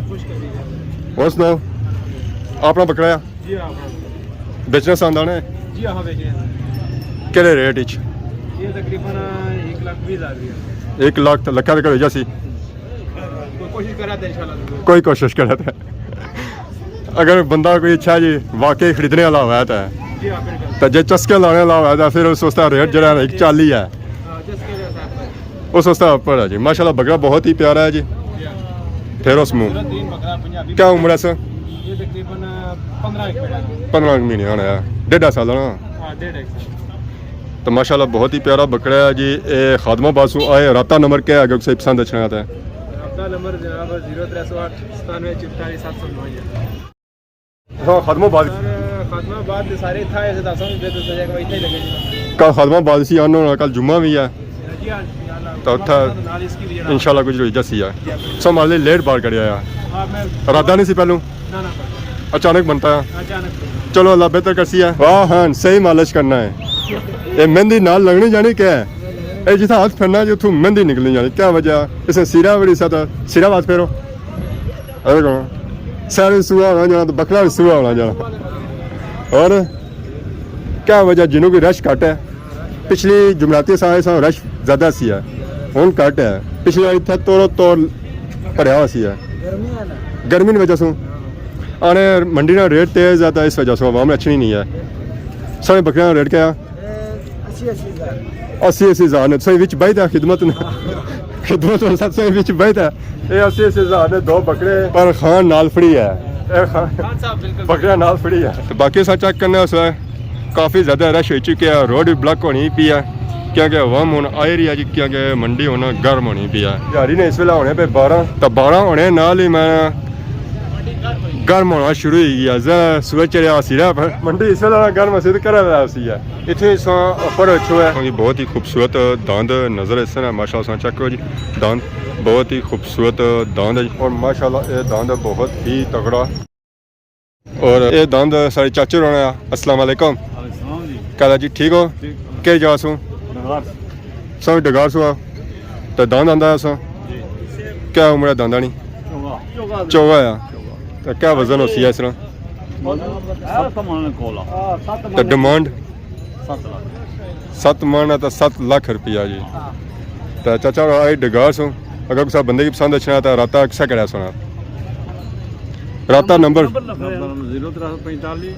اور سناؤ، اپنا بکرا ہے؟ جی ہاں، ہاں۔ بیچنا ساندان ہے؟ جی ہاں، بیچنے ہیں۔ کہڑے ریٹ اچ؟ یہ تقریباً ایک لاکھ بیس ہزار روپیہ۔ ایک لاکھ تو لکھا تک ہو جاسی۔ کوئی کوشش کرا تھا انشاءاللہ۔ کوئی کوشش کرا تھا۔ اگر بندہ کوئی اچھا جی واقعی خریدنے والا ہوا تھا، جی ہاں، بالکل۔ تو جے چسکے لانے والا ہوا تھا، پھر اس واسطے ریٹ جڑا ہے نا، ایک چالی ہے۔ ہاں، چسکے کے حساب سے۔ اس واسطے اپر ہے جی۔ ماشاءاللہ بکرا بہت ہی پیارا ہے جی۔ جی ہاں۔ پھر اس منہ۔ تین بکرا پنجابی۔ کیا عمر ہے سر؟ یہ تقریباً پندرہ ایک مہینے۔ پندرہ ایک مہینے ہونا ہے۔ ڈیڑھ سال ہونا۔ ہاں، ڈیڑھ ایک سال۔ تو ماشاءاللہ بہت ہی پیارا بکرا ہے جی۔ اے خادم آباد سو آئے، رابطہ نمبر کیا ہے اگر کوئی پسند اچھنا ہے تو؟ رابطہ نمبر جناب زیرو ترے سو اٹھ ستانوے چوتالیس سات سو نو ہے۔ ہاں، خادم آباد۔ سر، خادم آباد دے سارے اتھا ایسے دس ہوں دے تو سجا کہ اتھا ہی لگے جی۔ کل خادم آباد سی آنو، کل جمعہ بھی ہے۔ جی ہاں، جی ہاں، تو اتھا نال اس کی بھی جناب۔ انشاءاللہ کچھ ہوئی جاسی ہے۔ جی ہاں، بالکل۔ سو مالے لیٹ بار کریا ہے۔ ہاں، میں ارادہ نہیں سی پہلوں؟ نہ، نہ، پہلوں۔ اچانک بنتا ہے۔ اچانک بنتا ہے۔ چلو، اللہ بہتر کرسی ہے۔ واہ ہاں، صحیح مالش کرنا ہے۔ اے مہندی نال لگنی جانی کیا ہے؟ اے جتھا ہاتھ پھیرنا جی، اتھوں مہندی نکلنی جانی۔ کیا وجہ؟ اس نے سیرا بڑی سا تھا، سیرا بات پھیرو۔ اے کون؟ سارے سوا ہونا جانا تو بکرا بھی سوا ہونا جانا۔ اور کیا وجہ؟ جنوں کی رش گھٹ ہے۔ پچھلی جمعراتی سال اس رش زیادہ سی ہے، ہن گھٹ ہے۔ پچھلی واری اتھے توڑو توڑ بھریا ہوا سی ہے۔ گرمی ہے نا؟ گرمی کی وجہ سے آنے منڈی نا ریٹ تیز ہے، تو اس وجہ سے عوام اچھنی نہیں ہے۔ سارے بکریاں نا ریٹ کیا ہے؟ اسی اسی ہزار۔ اسی اسی ہزار نے سوئی وچ بہت ہے خدمت نے۔ خدمت اور ساتھ سوئی وچ بہت ہے۔ اے اسی اسی ہزار نے دو بکرے، پر خان نال فری ہے۔ اے خان، خان صاحب، بالکل۔ بکریاں نال فری ہے۔ تو باقی سا چیک کرنا اس وقت کافی زیادہ رش ہوئی چکی ہے، روڈ بھی بلاک ہونی پی ہے، کیونکہ عوام ہن آئی رہی ہے جی، کیونکہ منڈی ہن گرم ہونی پی ہے۔ دیہاڑی نے اس ویلے ہونے پے بارہ، تو بارہ ہونے نال ہی میں گرم ہونا شروع ہوئی گیا۔ ذرا سورج چڑھیا سی رہا، پر منڈی اس ویلے گرم سی تو کرا رہا سی ہے۔ اتھے اس اوپر اچھو ہے۔ جی، بہت ہی خوبصورت داند نظر اس نے، ماشاءاللہ، چیک کرو جی، داند بہت ہی خوبصورت داند ہے جی۔ اور ماشاءاللہ، اے داند بہت ہی تگڑا۔ اور اے داند سارے چاچے ہونا۔ السلام علیکم۔ وعلیکم السلام جی۔ کیا حال ہے جی، ٹھیک ہو؟ ٹھیک۔ کہڑی جگہ سوں؟ ڈگار۔ سو ڈگار سوں۔ تو داند آندا ہے سو؟ جی۔ کیا عمر ہے داندانی؟ چوگا۔ چوگا ہے۔ چوگا۔ تو کیا وزن ہو سی ہے اس طرح؟ وزن ست من کولا۔ تو ڈیمانڈ؟ ست لاکھ۔ ست من ہے تو ست لاکھ روپیہ جی۔ تو چاچا آئی ڈگار سوں، اگر کسا بندے کی پسند اچھنا تو رابطہ کسا کریا سونا؟ رابطہ نمبر؟ نمبر زیرو ترے سو پینتالیس۔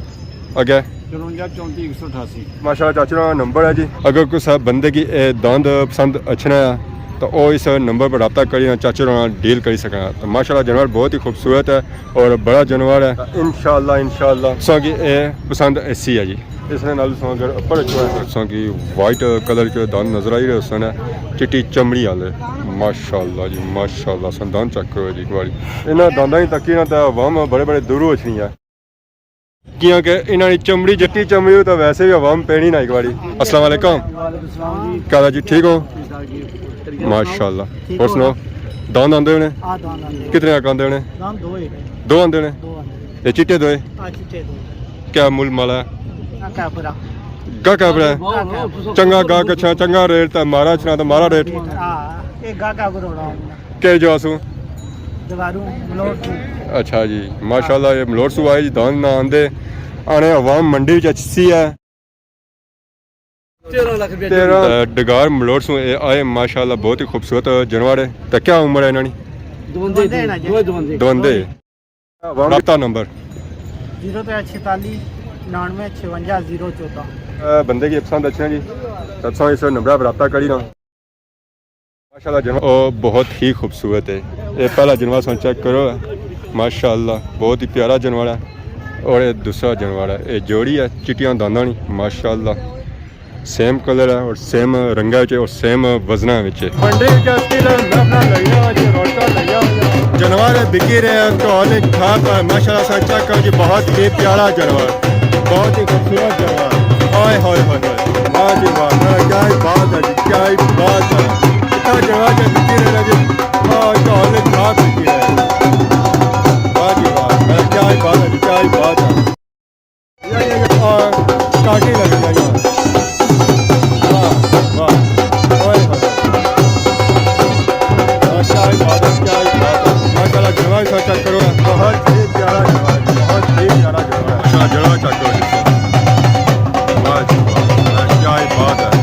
اگے؟ چرونجا چونتی ایک سو اٹھاسی۔ ماشاءاللہ، چاچے نا نمبر ہے جی۔ اگر کسا بندے کی اے داند پسند اچھنا ہے تو او اس نمبر پر رابطہ کری نا، چاچے نا ڈیل کری سکنا۔ تو ماشاءاللہ جانور بہت ہی خوبصورت ہے اور بڑا جانور ہے۔ انشاءاللہ، انشاءاللہ تساں کی اے پسند ایسی ہے جی۔ اس نے نال تساں اگر اپر اچھو ہے، تساں کی وائٹ کلر کے داند نظر آئی رہے، اس نے چٹی چمڑی والے۔ ماشاءاللہ جی، ماشاءاللہ، تساں داند چیک کرو جی ایک باری۔ انہاں دانداں ہی تکی نا تے عوام بڑے بڑے دوروں اچھنی ہے۔ کیونکہ انہاں نی چمڑی، جٹی چمڑی ہو تو ویسے بھی عوام پینی نا ایک باری۔ السلام علیکم۔ وعلیکم السلام جی۔ کیا حال ہے جی، ٹھیک ہو؟ ٹھیک ٹھاک جی۔ ماشاءاللہ۔ ٹھیک اور ہو؟ سناؤ، داند آندے ہونے؟ ہاں، داند آندے۔ کتنے آک آندے ہونے؟ داند دو ہی نے۔ دو آندے ہونے؟ دو آندے۔ یہ چٹے دوئے؟ ہاں، چٹے دوئے۔ کیا مل مالا ہے؟ گاہک اپر ہے۔ گاہک اپر ہے۔ گاہک اپر ہے۔ چنگا گاہک اچھنا، چنگا ریٹ تے مارا اچھنا تے مارا ریٹ۔ ہاں، یہ گاہک اپر ہونا۔ کہڑی جگہ سوں؟ دواروں، ملوٹ سوں۔ اچھا جی، ماشاءاللہ، یہ ملوٹ سوں آئے جی، داند نہ آندے۔ آنے عوام منڈی وچ اچھی ہے۔ تیرہ لاکھ روپیہ تیرہ۔ ڈگار ملوٹ سوں اے آئے، ماشاءاللہ، بہت ہی خوبصورت جانور ہے۔ تے کیا عمر ہے انہاں نی؟ دوندے، دوندے نا جی۔ دوندے۔ دوندے۔ رابطہ نمبر؟ زیرو ترے چھتالی ننانوے چھونجا زیرو چودہ۔ اے بندے کی پسند اچھے جی، تساں اس نمبر پر رابطہ کری نا۔ ماشاءاللہ جانور او بہت ہی خوبصورت ہے۔ اے پہلا جانور سن چیک کرو، ماشاءاللہ بہت ہی پیارا جانور ہے۔ اور اے دوسرا جانور ہے، اے جوڑی ہے چٹیاں دانداں نی، ماشاءاللہ سیم کلر ہے اور سیم رنگا وچ ہے اور سیم وزناں وچ ہے۔ منڈی وچ اس ویلے محفلاں لگیاں ہوئیاں، رونقاں لگیاں ہوئیاں۔ جانور بکی رہے ہیں، تو ہال کھا پا، ماشاءاللہ سن چیک کرو جی، بہت ہی پیارا جانور، بہت ہی خوبصورت جانور۔ ہائے ہائے ہائے ہائے، واہ جی واہ، کیا ہی بات ہے جی، کیا ہی بات ہے۔ اتنا جانور جو بکی رہے ہیں جی، ہاں، تو ہال کھا بکی رہے ہیں۔ واہ جی واہ، کیا ہی بات ہے جی، کیا ہی بات ہے۔ اور کاٹی لگ جائے گا۔ واہ، واہ۔ اوئے ہوئے۔ واہ، کیا ہی بات ہے، کیا ہی بات ہے۔ ماشاءاللہ، جلوہ اس کا چیک کرو۔ بہت ہی پیارا جلوہ ہے، بہت ہی پیارا جلوہ ہے۔ ماشاءاللہ، جلوہ چیک کرو جی۔ واہ جی واہ، کیا ہی بات ہے۔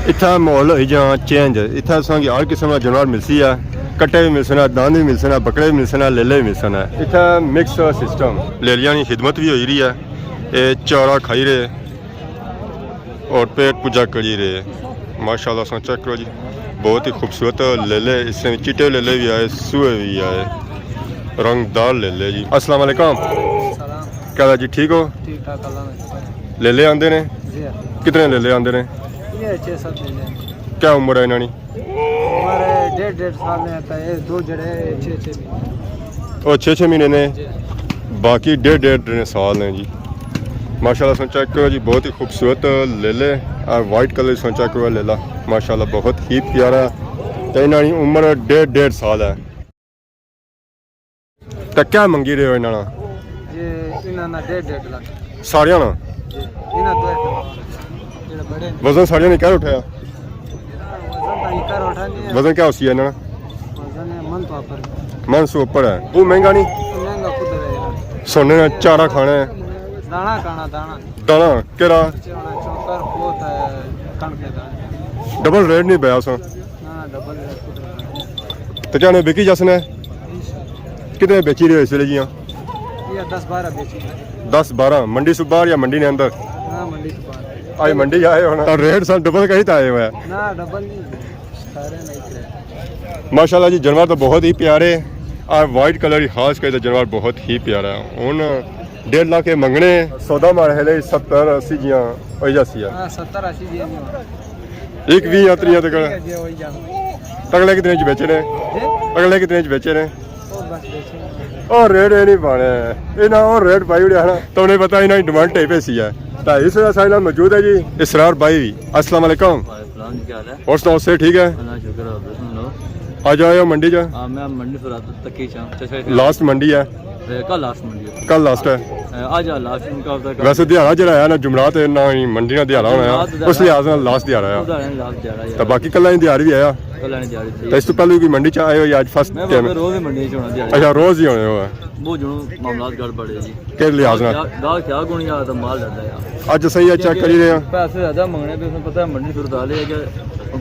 اتھا ماحول ہوئی جانا چینج۔ اتھا اساں کی ہر قسم نا جانور ملسی ہے، کٹے بھی ملسن، داند بھی ملسن، بکرے بھی ملسن، لیلے بھی ملسن۔ اتھا مکس سسٹم، لیلیاں نی خدمت بھی ہوئی رہی ہے۔ اے چارہ کھائی رہے اور پیٹ پوجا کری رہے۔ ماشاءاللہ، اساں چیک کرو جی، بہت ہی خوبصورت لیلے، اس میں چٹے لیلے بھی آئے، سوئے بھی آئے، رنگدار لیلے جی۔ السلام علیکم۔ السلام۔ کیا حال ہے جی، ٹھیک ہو؟ ٹھیک ٹھاک، اللہ کا شکر ہے۔ لیلے آندے نے؟ جی ہاں۔ کتنے لیلے آندے نے؟ یہ چھ ست لیلے ہیں۔ کیا عمر ہے انہاں نی؟ عمر ہے ڈیڑھ، ڈیڑھ سال ہے، تو یہ دو جڑے ہیں، چھ، چھ مہینے۔ او چھ، چھ مہینے نے۔ جی۔ باقی ڈیڑھ، ڈیڑھ سال ہیں جی۔ ماشاءاللہ، سن چیک کرو جی، بہت ہی خوبصورت لیلے۔ اور وائٹ کلر سو چیک کرو لیلا، ماشاءاللہ بہت ہی پیارا۔ تے انہاں دی عمر ڈیڑھ، ڈیڑھ سال ہے۔ تے کیا منگی رہے ہو انہاں نا؟ یہ انہاں نا ڈیڑھ، ڈیڑھ لاکھ۔ ساریاں نا؟ جی، انہاں دو، جڑا بڑے نے۔ وزن ساریاں نے کیا اٹھایا؟ وزن تاں ایک کر اٹھا نہیں ہے۔ وزن کیا ہوسی ہے انہاں نا؟ وزن ہے من تو اوپر۔ من سو اوپر ہے۔ وہ مہنگا نہیں؟ مہنگا خود ہے یار۔ سونے نا چارہ کھانا ہے۔ دانا کھانا، دانا۔ دانا کیڑا؟ چوکر، پوت ہے، کݨک ہے دانا۔ ڈبل ریٹ نہیں پیا سا؟ نہ، نہ، ڈبل ریٹ کدھر ہے؟ تو کیا نے بکی جس نے؟ کتنے بیچی رہے ہو اس ویلے جیاں؟ یہ دس بارہ بیچی۔ دس بارہ، منڈی سے باہر یا منڈی نے اندر؟ ہاں، منڈی سے باہر۔ آج منڈی آئے ہو نا، تو ریٹ سب ڈبل کا ہی تو آئے ہوئے ہیں۔ نہ، ڈبل نہیں، سارے نہیں کرے۔ ماشاءاللہ جی، جانور تو بہت ہی پیارے، اور وائٹ کلر ہی خاص کر تو جانور بہت ہی پیارا ہے۔ ہن ڈیڑھ لاکھ کے منگنے، سودا مار ہے لے ستر اسی جیاں ہوئی جاسی ہے۔ ہاں، ستر اسی جیاں۔ ایک وی یا تریاں تک۔ جی، ہوئی جانا۔ اگلے کتنے چ بیچے نے؟ جی؟ اگلے کتنے چ بیچے نے؟ او بس بیچے نے۔ او ریٹ اے نہیں پانے۔ انہاں او ریٹ پائی اڑیا نا۔ تو انہیں پتہ انہاں کی ڈیمانڈ ٹائپ ایسی ہے۔ ڈھائی سو اساں نال موجود ہے جی اسرار بھائی۔ السلام علیکم۔ وعلیکم السلام جی، کیا حال ہے؟ اور سناؤ، صحت ٹھیک ہے؟ اللہ شکر ہے، آپ سناؤ۔ آج آئے ہو منڈی چ؟ ہاں، میں منڈی سے رات تک ہی چاہاں۔ لاسٹ منڈی ہے؟ اے، کل لاسٹ منڈی ہے۔ کل لاسٹ ہے۔ اے، آج آ لاسٹ ان کا ہوتا ہے۔ ویسے دیہاڑا جڑا ہے نا، جمعرات ہے نا، ہی منڈی نا دیہاڑا ہونا ہے۔ جمعرات دا اس لحاظ نال لاسٹ دیہاڑا ہے۔ او دا ہے لاسٹ دیہاڑا یار۔ تو باقی کل ہی دیہاڑ بھی آیا؟ کل ہی دیہاڑ تھی۔ تو اس تو پہلے بھی منڈی چ آئے ہو یا اج فرسٹ ٹائم؟ میں روز ہی منڈی چ ہونا دیہاڑا۔ اچھا، روز ہی ہونے ہو۔ بہت جنوں معاملات گڑبڑ ہے جی۔ کس لحاظ نال؟ گاہک کیا گنیا تو مال زیادہ ہے۔ اج اساں یہ چیک کری رہے ہیں۔ پیسے زیادہ منگنے پہ، اس میں پتہ ہے منڈی صورت حال ہے کہ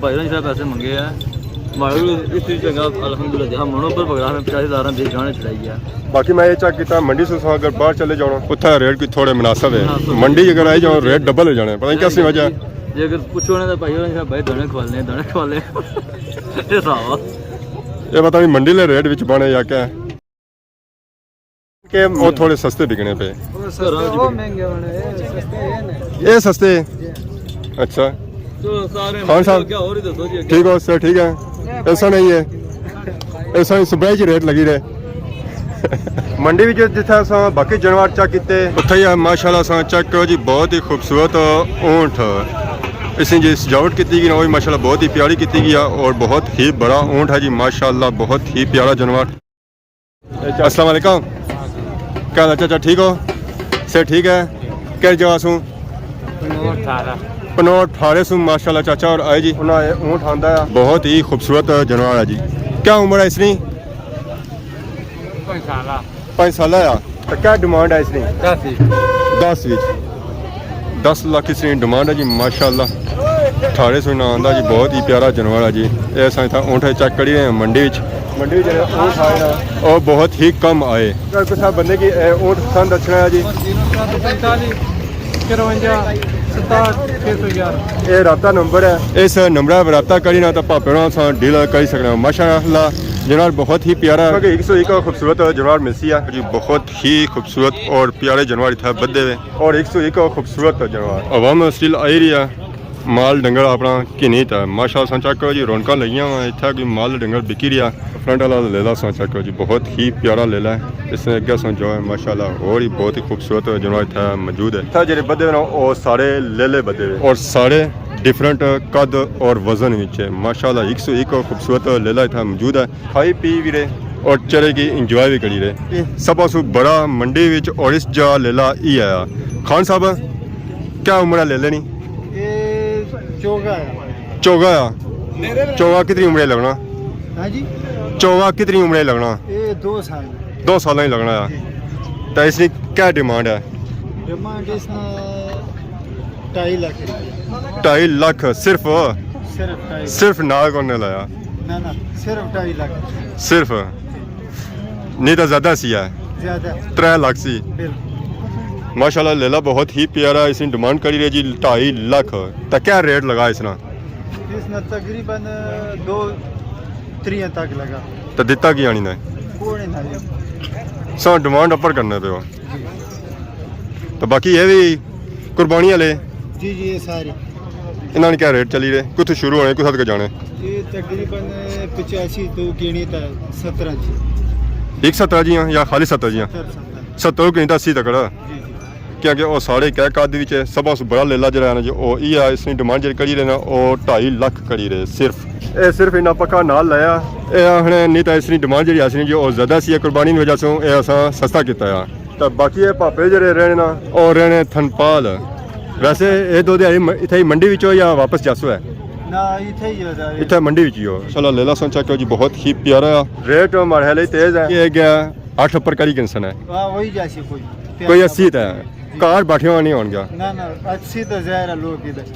بھائی نے پیسے منگے ہیں۔ ماڑے کول اس چیز چنگا الحمدللہ دیہا منو پر پکڑا میں پچاس ہزار دے جانے چڑھائی ہے۔ باقی میں یہ چیک کیتا، منڈی سے اگر باہر چلے جاؤ نا، اتھا ریٹ کوئی تھوڑے مناسب ہے۔ مناسب ہے۔ منڈی اگر آئی جاؤ، ریٹ ڈبل ہو جانے، پتہ نہیں کیسی وجہ ہے۔ جی، اگر پوچھو نا تو بھائی ہوراں نے بھائی دانے کھوالنے، دانے کھوالنے۔ یہ حساب آ۔ یہ پتہ نہیں منڈی لے ریٹ وچ بنے یا کیا ہے۔ کہ وہ تھوڑے سستے بکنے پے۔ وہ سستے، وہ مہنگے ہونے، یہ سستے یہ نے۔ یہ سستے؟ جی۔ اچھا۔ چلو، سارے خان صاحب، کیا اور ہی دسو جی۔ ٹھیک ہو سر؟ ٹھیک ہے۔ ایسا نہیں ہے، ایسا ہی صبح ہی ریٹ لگی رہے۔ منڈی وچ جتھے اساں باقی جانور چیک کیتے، اتھے ہی ماشاءاللہ اساں چیک کرو جی، بہت ہی خوبصورت اونٹ۔ اس نے جی سجاوٹ کیتی گئی نا، وہ بھی ماشاءاللہ بہت ہی پیاری کیتی گئی ہے، اور بہت ہی بڑا اونٹ ہے جی ماشاءاللہ، بہت ہی پیارا جانور۔ السلام علیکم۔ کیا حال ہے چاچا، ٹھیک ہو؟ صحت ٹھیک ہے؟ کہڑی جگہ سوں؟ پنوٹ ٹھارہ۔ پنوٹ ٹھارہ سوں ماشاءاللہ چاچا اور آئے جی۔ انہاں اے اونٹ آندا ہے۔ بہت ہی خوبصورت جانور ہے جی۔ کیا عمر ہے اس نی؟ پنج سالہ۔ پنج سالہ ہے۔ تو کیا ڈیمانڈ ہے اس نی؟ دس وچ۔ دس وچ۔ دس لاکھ اس نی ڈیمانڈ ہے جی، ماشاءاللہ۔ اٹھارہ سو ناں آندا جی، بہت ہی پیارا جانور ہے جی۔ اے اساں اتھا اونٹ چیک کری رہے ہیں منڈی وچ۔ منڈی وچ جیہڑے اونٹ آئے نا، او بہت ہی کم آئے۔ اگر کسا بندے کی اے اونٹ پسند اچھنا ہے جی۔ پینتالیس، چرونجا، ستاٹھ، چھ سو گیارہ۔ اے رابطہ نمبر ہے، اس نمبر پر رابطہ کری نا تو بھاپے نال اساں ڈیل کری سکنے ہاں۔ ماشاءاللہ جانور بہت ہی پیارا ہے۔ کیونکہ ایک سو ایک خوبصورت جانور ملسی ہے جی، بہت ہی خوبصورت اور پیارے جانور اتھا بدھے ہوئے۔ اور ایک سو ایک خوبصورت جانور۔ عوام سٹل آئی رہی ہے، مال ڈنگر اپنا گھنی تے۔ ماشاءاللہ ساں چیک کرو جی، رونقاں لگیاں ہوئیاں، اتھا کوئی مال ڈنگر بکی رہیا۔ فرنٹ والا لیلا ساں چیک کرو جی، بہت ہی پیارا لیلا ہے۔ اس نے اگے ساں جو ہے ماشاءاللہ اور ہی بہت ہی خوبصورت جانور اتھا موجود ہے۔ اتھا جڑے بدھے ہوئے نا، او سارے لیلے بدھے ہوئے اور سارے ڈفرنٹ قد اور وزن وچ ہے۔ ماشاءاللہ ایک سو ایک خوبصورت لیلا اتھا موجود ہے۔ کھائی پی بھی رہے اور چرے کی انجوائے بھی کری رہے۔ سب سو بڑا منڈی وچ اور اس جا لیلا ہی آیا۔ خان صاحب، کیا عمر ہے لیلے نی؟ یہ چوگا ہے۔ چوگا آ؟ چوگا کتنی عمر لگنا؟ ہاں جی؟ چوگا کتنی عمر لگنا؟ یہ دو سال۔ دو سال ہی لگنا آ۔ تو اس کی کیا ڈیمانڈ ہے؟ ڈیمانڈ اس نے ڈھائی لاکھ روپے۔ ڈھائی لاکھ صرف؟ صرف ڈھائی۔ صرف نال کون نے لایا؟ نہ، نہ، صرف ڈھائی لاکھ۔ صرف؟ نہیں تو زیادہ سی ہے؟ زیادہ۔ ترے لاکھ سی؟ بالکل۔ ماشاءاللہ لیلا بہت ہی پیارا، اس نے ڈیمانڈ کری رہے جی ڈھائی لاکھ۔ تو کیا ریٹ لگا اس نا؟ اس نے تقریباً دو تریاں تک لگا۔ تو دتا کی آنی نے؟ کوئی نہیں۔ سو ڈیمانڈ اپر کرنے پہ ہو۔ جی۔ تو باقی یہ بھی قربانی والے؟ جی، جی، یہ سارے۔ انہاں نے کیا ریٹ چلی رہے؟ کتھوں شروع ہونے، کتھوں تک جانے؟ یہ تقریباً پچاسی تو گنی تا سترہ جی۔ ایک سترہ جی ہاں یا خالی سترہ جی ہاں؟ سترہ، سترہ۔ سترہ گنی تا اسی تک ہے۔ جی، جی۔ کیونکہ او ساڑھے کہہ قد وچ ہے۔ سب سے بڑا لیلا جڑا ہے نا جی، او ایہہ ہے، اس نی ڈیمانڈ جڑی کری رہے نا، او ڈھائی لکھ کری رہے صرف۔ اے صرف انہاں پکا نال لایا۔ اے آخنے نہیں تاں اس نی ڈیمانڈ جڑی آسی نی جی، او زیادہ سی، قربانی نی وجہ سوں اے اساں سستا کیتا ہے۔ تے باقی اے پاپے جڑے رہنے نا، او رہنے تھنپال۔ ویسے اے دو دیہاڑی م-، اتھے ہی منڈی وچوں یا واپس جاسو ہے؟ نہ، اتھے ہی ہو جائے۔ اتھے منڈی وچ ہی ہو۔ ماشاءاللہ، لیلا سن چیک کرو جی، بہت ہی پیارا ہے۔ ریٹ ماڑے خیال تیز ہے۔ اے گیا اٹھ اپر کری گنسن ہے۔ ہاں، وہی جیسی کوئی۔ کوئی اسی تے ہے۔ کار بیٹھے ہوئے نہیں ہون گیا۔ نہ، نہ، اسی تے ظاہر ہے لوگ ادھر۔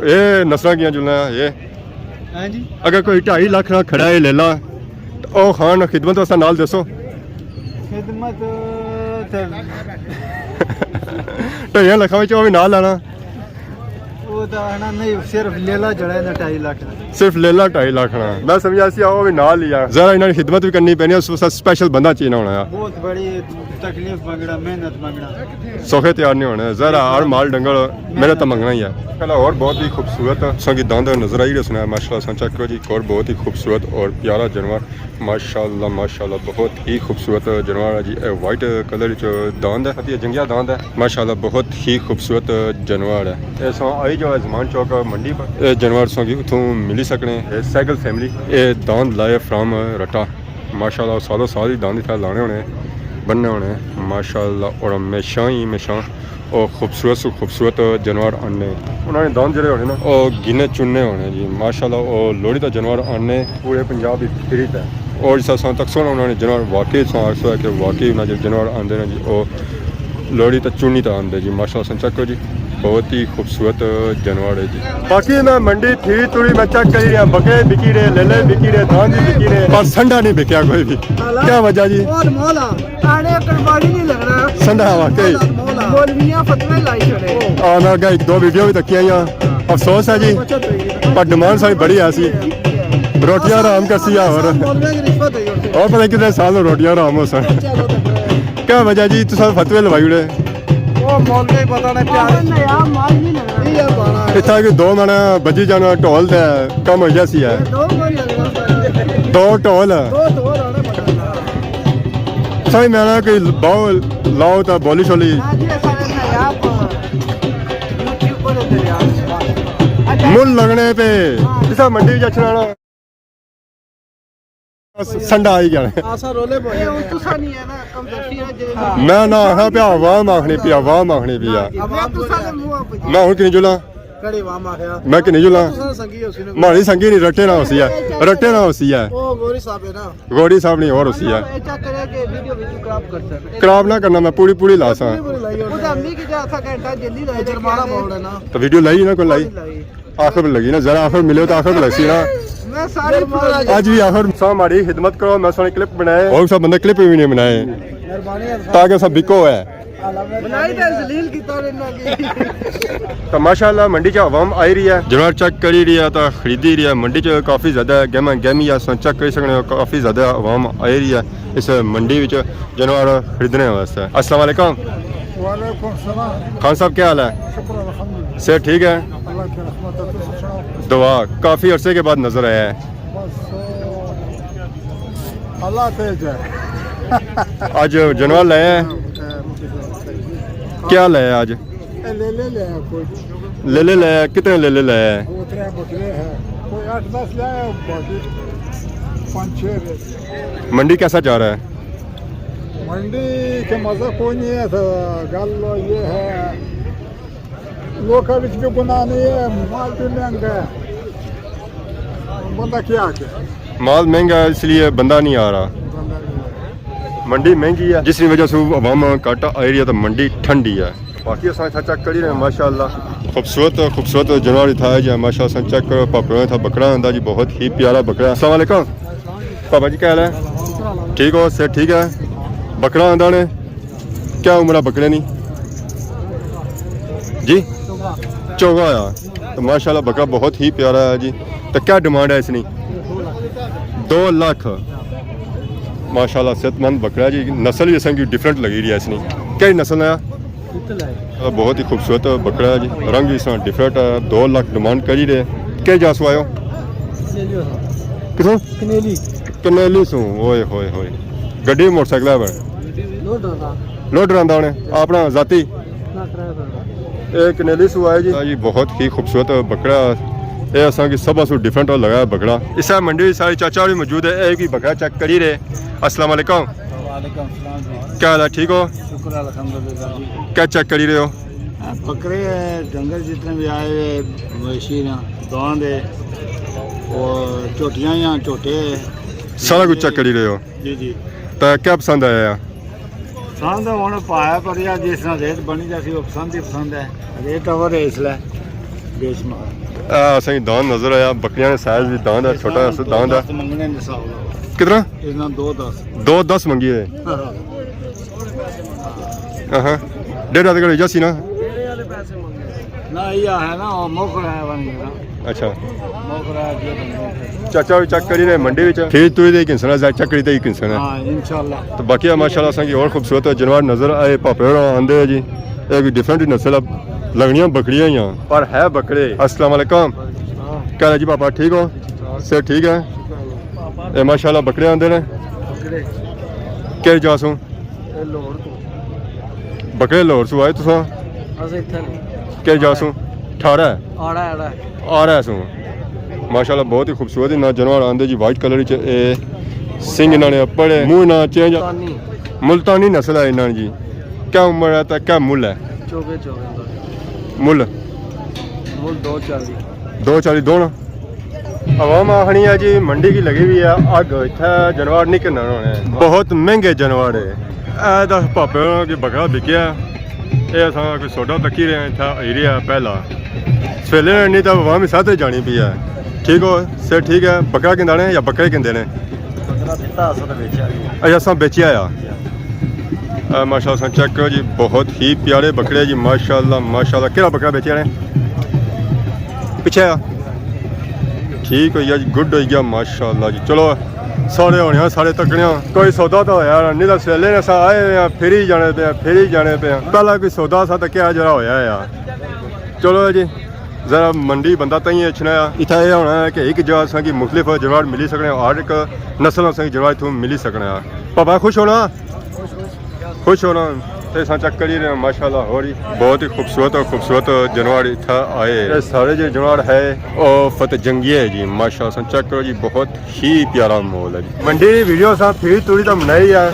اے نسلاں کیاں جلنا ہے، اے۔ ہاں جی۔ اگر کوئی ڈھائی لاکھ نہ کھڑا ہے لیلا، او خان خدمت واسطے نال دسو۔ خدمت تے ڈھائیاں لکھاں وچ او وی نال لانا۔ وہ تو آنا نہیں، صرف لیلا جڑا ہے نا ڈھائی لاکھ۔ صرف لیلا ڈھائی لاکھ نا۔ میں سمجھا سی او وی نال ہی آ۔ ذرا انہاں نی خدمت وی کرنی پینی، اس واسطے سپیشل بندہ چاہینا ہونا ہے۔ بہت بڑی تکلیف منگنا، محنت منگنا۔ سوکھے تیار نہیں ہونے، ذرا ہر مال ڈنگر محنت تو منگنا ہی ہے۔ کلا اور بہت ہی خوبصورت سنگی داند نظر آئی رہے سنا، ماشاءاللہ سن چیک کرو جی، اور بہت ہی خوبصورت اور پیارا جانور۔ ماشاءاللہ، ماشاءاللہ، بہت ہی خوبصورت جانور ہے جی۔ اے وائٹ کلر وچ داند ہے، اتھے جنگیا داند ہے۔ ماشاءاللہ، بہت ہی خوبصورت جانور ہے۔ اے سو آئی جو ہے زمان چوک منڈی پر۔ اے جانور سو کی اتھوں ملی سکنے۔ اے سیگل فیملی، اے داند لائے فرام رٹا۔ ماشاءاللہ، سالوں سال ہی داند اتھا لانے ہونے، بننے ہونے۔ ماشاءاللہ، اور ہمیشہ ہی ہمیشہ او خوبصورت سو خوبصورت جانور آنے۔ انہاں نے داند جڑے ہونے نا، او گنے چننے ہونے جی۔ ماشاءاللہ، او لوہڑی تے جانور آنے پورے پنجاب وچ پھری تے۔ اور جس طرح تک سونا انہاں نے جانور واقعی سو آکھ سو ہے کہ واقعی انہاں جے جانور آندے نے جی، او لوہڑی تے چنی تے آندے جی۔ ماشاءاللہ، سن چیک کرو جی، بہت ہی خوبصورت جانور ہے جی۔ باقی میں منڈی پھری توڑی میں چیک کری رہیا، بکرے بکی رہے، لیلے بکی رہے، داند بھی بکی رہے، پر سنڈا نہیں بکیا کوئی بھی۔ کیا وجہ جی؟ اور مولا۔ آنے قربانی نہیں لگنا۔ سنڈا واقعی۔ مولا۔ مولویاں فتوے لائی چھڑے۔ آنا گا ایک دو ویڈیو بھی تکیاں یا۔ افسوس ہے جی۔ پر ڈیمانڈ ساری بڑی ہے سی۔ روٹیاں حرام کرسی آ اور۔ مولویاں کی رشوت ہے یہ۔ اور پتہ نہیں کتنے سال روٹیاں حرام ہو سن۔ کیا وجہ جی تساں فتوے لوائی اڑے؟ وہ مولوی پتہ نہیں کیا۔ اتھا کہ دو مانا بجی جانا ڈھول دے کم ہو جاسی ہے۔ دو ڈھول۔ سائیں میں نا کوئی باؤ لاؤ تا بولی شولی۔ مل لگنے پہ۔ اسا منڈی وچ اچھنا نا۔ سنڈا آئی گیا۔ آسا رولے پوئے۔ میں نہ آخنا پیا، عوام آخنی پیا، عوام آخنی پیا۔ میں ہن کنی جلاں؟ کڑی عوام آخیا۔ میں کنی جلاں؟ ماڑی سنگی نہیں، رٹے نہ ہوسی ہے، رٹے نہ ہوسی ہے۔ غوری صاحب نہیں اور ہوسی ہے۔ کراپ نہ کرنا، میں پوری پوری لاساں۔ تو ویڈیو لائی نہ کوئی لائی؟ آخر پہ لگی نا، ذرا آخر ملے تو آخر پہ لگسی نا۔ میں ساری پورا اج بھی آخر سو ہماری خدمت کرو، میں سونے کلپ بنائے۔ اور سب بندے کلپ بھی نہیں بنائے تاکہ سب بکو ہے۔ بنائی تے ذلیل کیتا رہنا کی۔ تو ماشاءاللہ منڈی چ عوام آئی رہی ہے، جانور چیک کری رہی ہے تو خریدی رہی ہے۔ منڈی چ کافی زیادہ گہما گہمی ہے، اساں چیک کری سکنے ہو، کافی زیادہ عوام آئی رہی ہے اس منڈی وچ جانور خریدنے واسطے۔ السلام علیکم۔ وعلیکم السلام۔ خان صاحب کیا حال ہے؟ شکر الحمدللہ۔ صحت ٹھیک ہے؟ اللہ کی رحمت ہے، تم سناؤ۔ دعا، کافی عرصے کے بعد نظر آیا ہے۔ بس، اللہ تیز ہے۔ اج جانور لایا ہے؟ کیا لایا اج؟ اے لیلے لے آیا کوئی۔ لیلے لایا، کتنے لیلے لایا ہے؟ دو ترے بکرے ہیں، کوئی آٹھ دس لے آیا، باقی پانچ چھ رہے۔ منڈی کیسا جا رہا ہے؟ منڈی کے مزہ کوئی نہیں ہے، تو گل یہ ہے، لوکاں وچ بھی گناہ نہیں ہے، مال بھی مہنگا ہے، بندہ کیا کرے؟ مال مہنگا ہے، اس لیے بندہ نہیں آ رہا۔ بندہ نہیں آ رہا۔ منڈی مہنگی ہے، جس کی وجہ سے عوام گھٹ آئی رہی ہے، تو منڈی ٹھنڈی ہے۔ باقی اساں اتھا چیک کری رہے ہیں، ماشاءاللہ۔ خوبصورت، خوبصورت جانور اتھا ہے جی، ماشاءاللہ، اساں چیک کرو، پاپڑوں اتھا بکرا آندا جی، بہت ہی پیارا بکرا ہے۔ السلام علیکم۔ بابا جی، کیا حال ہے؟ ٹھیک ہو؟ صحت ٹھیک ہے؟ بکرا آندا نے؟ کیا عمر ہے بکرے نی؟ جی؟ چوگا ہویا۔ تو ماشاءاللہ بکرا بہت ہی پیارا ہے جی۔ تو کیا ڈیمانڈ ہے اس نی؟ دو لاکھ۔ ماشاءاللہ صحت مند بکرا ہے جی۔ نسل بھی اساں کی ڈفرنٹ لگی رہی ہے اس نی۔ کیا نسل ہے؟ بہت ہی خوبصورت بکرا ہے جی، رنگ اس طرح ڈفرنٹ ہے، دو لاکھ ڈیمانڈ کری رہے۔ کیا جا سو آئے ہو؟ کتھوں؟ کنیلی۔ کنیلی سوں، اوئے ہوئے ہوئے۔ گڈی موٹر سائیکل ہے بھائی؟ لوڈر دا۔ لوڈر آندا ہونے، اپنا ذاتی۔ اے کنیلی سو آئے جی۔ جی، بہت ہی خوبصورت بکرا۔ اے اساں کی سب سو ڈیفرنٹ لگا ہے بکرا۔ اسے منڈی سارے چاچا بھی موجود ہے، اے بھی بکرا چیک کری رہے۔ السلام علیکم۔ وعلیکم السلام جی۔ کیا حال ہے، ٹھیک ہو؟ شکر الحمدللہ جی۔ کیا چیک کری رہے ہو؟ ہاں، بکرے ہیں، ڈنگر جتنے بھی آئے ہوئے مویشی نا، داند ہے، اور جھوٹیاں یا جھوٹے ہیں۔ سارا کچھ چیک کری رہے ہو؟ جی جی۔ تو کیا پسند آیا؟ پسند ہے، ہن پایا پر یا جس طرح ریٹ بنی جاسی، وہ پسند ہی پسند ہے۔ ریٹ اوور ہے اس لیے بے شمار۔ اے اساں کی داند نظر آیا، بکریاں نے سائز بھی داند ہے، چھوٹا سا داند ہے۔ دو دس منگنے نے ساؤ۔ کتنا؟ اس نا دو دس۔ دو دس منگی ہے۔ ہاں۔ ہاں۔ ڈیڑھ ہزار کر جاسی نا۔ نہ، یہ ہے نا، وہ موکھڑا ہے بن گیا۔ اچھا۔ موکھڑا ہے جو بن گیا۔ چاچا بھی چیک کری رہے منڈی وچ۔ پھر تو ہی دے کنسنا، چیک کری تے ہی کنسنا۔ ہاں، انشاءاللہ۔ تو باقی ماشاءاللہ اساں کی اور خوبصورت جانور نظر آئے، پاپے اور آندے ہیں جی۔ ایک ڈیفرنٹ نسل ہے، لگنیاں بکریاں ہی ہیں، پر ہے بکرے۔ السلام علیکم۔ کیا حال ہے جی پاپا، ٹھیک ہو؟ صحت ٹھیک ہے؟ اے ماشاءاللہ بکرے آندے نے۔ بکرے۔ کہڑی جا سوں؟ اے لاہور تو۔ بکرے لاہور سوں آئے تساں؟ اساں اتھے نہیں۔ کہڑی جا سوں؟ ٹھارہ ہے؟ آڑا ہے، آڑا ہے۔ آڑا ہے سوں۔ ماشاءاللہ بہت ہی خوبصورت انہاں جانور آندے جی، وائٹ کلر وچ اے سنگ انہاں نے اپر ہے، منہ انہاں چینج۔ ملتانی۔ ملتانی نسل ہے انہاں جی۔ کیا عمر ہے تے کیا مل ہے؟ چوکے چوکے۔ مل؟ مل دو چالی۔ دو چالی دو نا؟ عوام آخنی ہے جی منڈی کی لگی ہوئی ہے اگ، اتھے جانور نہیں کنن ہونے، بہت مہنگے جانور ہے۔ اے دس پاپے ہوراں کی بکرا بکیا، اے اساں کوئی سودا تکی رہے ہیں، اتھا ایریا پہلا سویلے نہیں تو عوام ساتھ جانی پی ہے۔ ٹھیک ہو؟ صحت ٹھیک ہے؟ بکرا کندے نے یا بکرے کندے نے؟ بکرا دتا اساں تو بیچیا بھی ہے۔ اچھا، اساں بیچیا آ۔ اے ماشاءاللہ، اساں چیک کرو جی، بہت ہی پیارے بکرے جی، ماشاءاللہ، ماشاءاللہ۔ کہڑا بکرا بیچیا نے؟ پچھے آ۔ ٹھیک ہوئی گیا جی، گڈ ہوئی گیا، ماشاءاللہ جی۔ چلو، سارے ہونے آ، سارے تکنے آ۔ کوئی سودا تو ہویا نا، نہیں تو سویلے نے اساں آئے ہوئے آ، پھر ہی جانے پے آ، پھر ہی جانے پے آ۔ پہلا کوئی سودا سا تکیا جڑا ہویا آ۔ چلو جی، ذرا منڈی بندہ تائیں اچھنا آ۔ اتھا اے ہونا ہے کہ ایک جگہ اساں کی مختلف جانور ملی سکنے آ، ہر ایک نسل اساں کی جانور اتھوں ملی سکنا آ۔ پاپا خوش ہونا؟ خوش ہونا۔ تے اساں چیک کری رہے ہیں، ماشاءاللہ، ہور ہی بہت ہی خوبصورت اور خوبصورت جانور اتھا آئے۔ اے سارے جو جانور ہے، او فتح جنگی ہے جی، ماشاءاللہ، اساں چیک کرو جی، بہت ہی پیارا ماحول ہے جی۔ منڈی ویڈیو اساں پھر توڑی تاں بنائی ہے،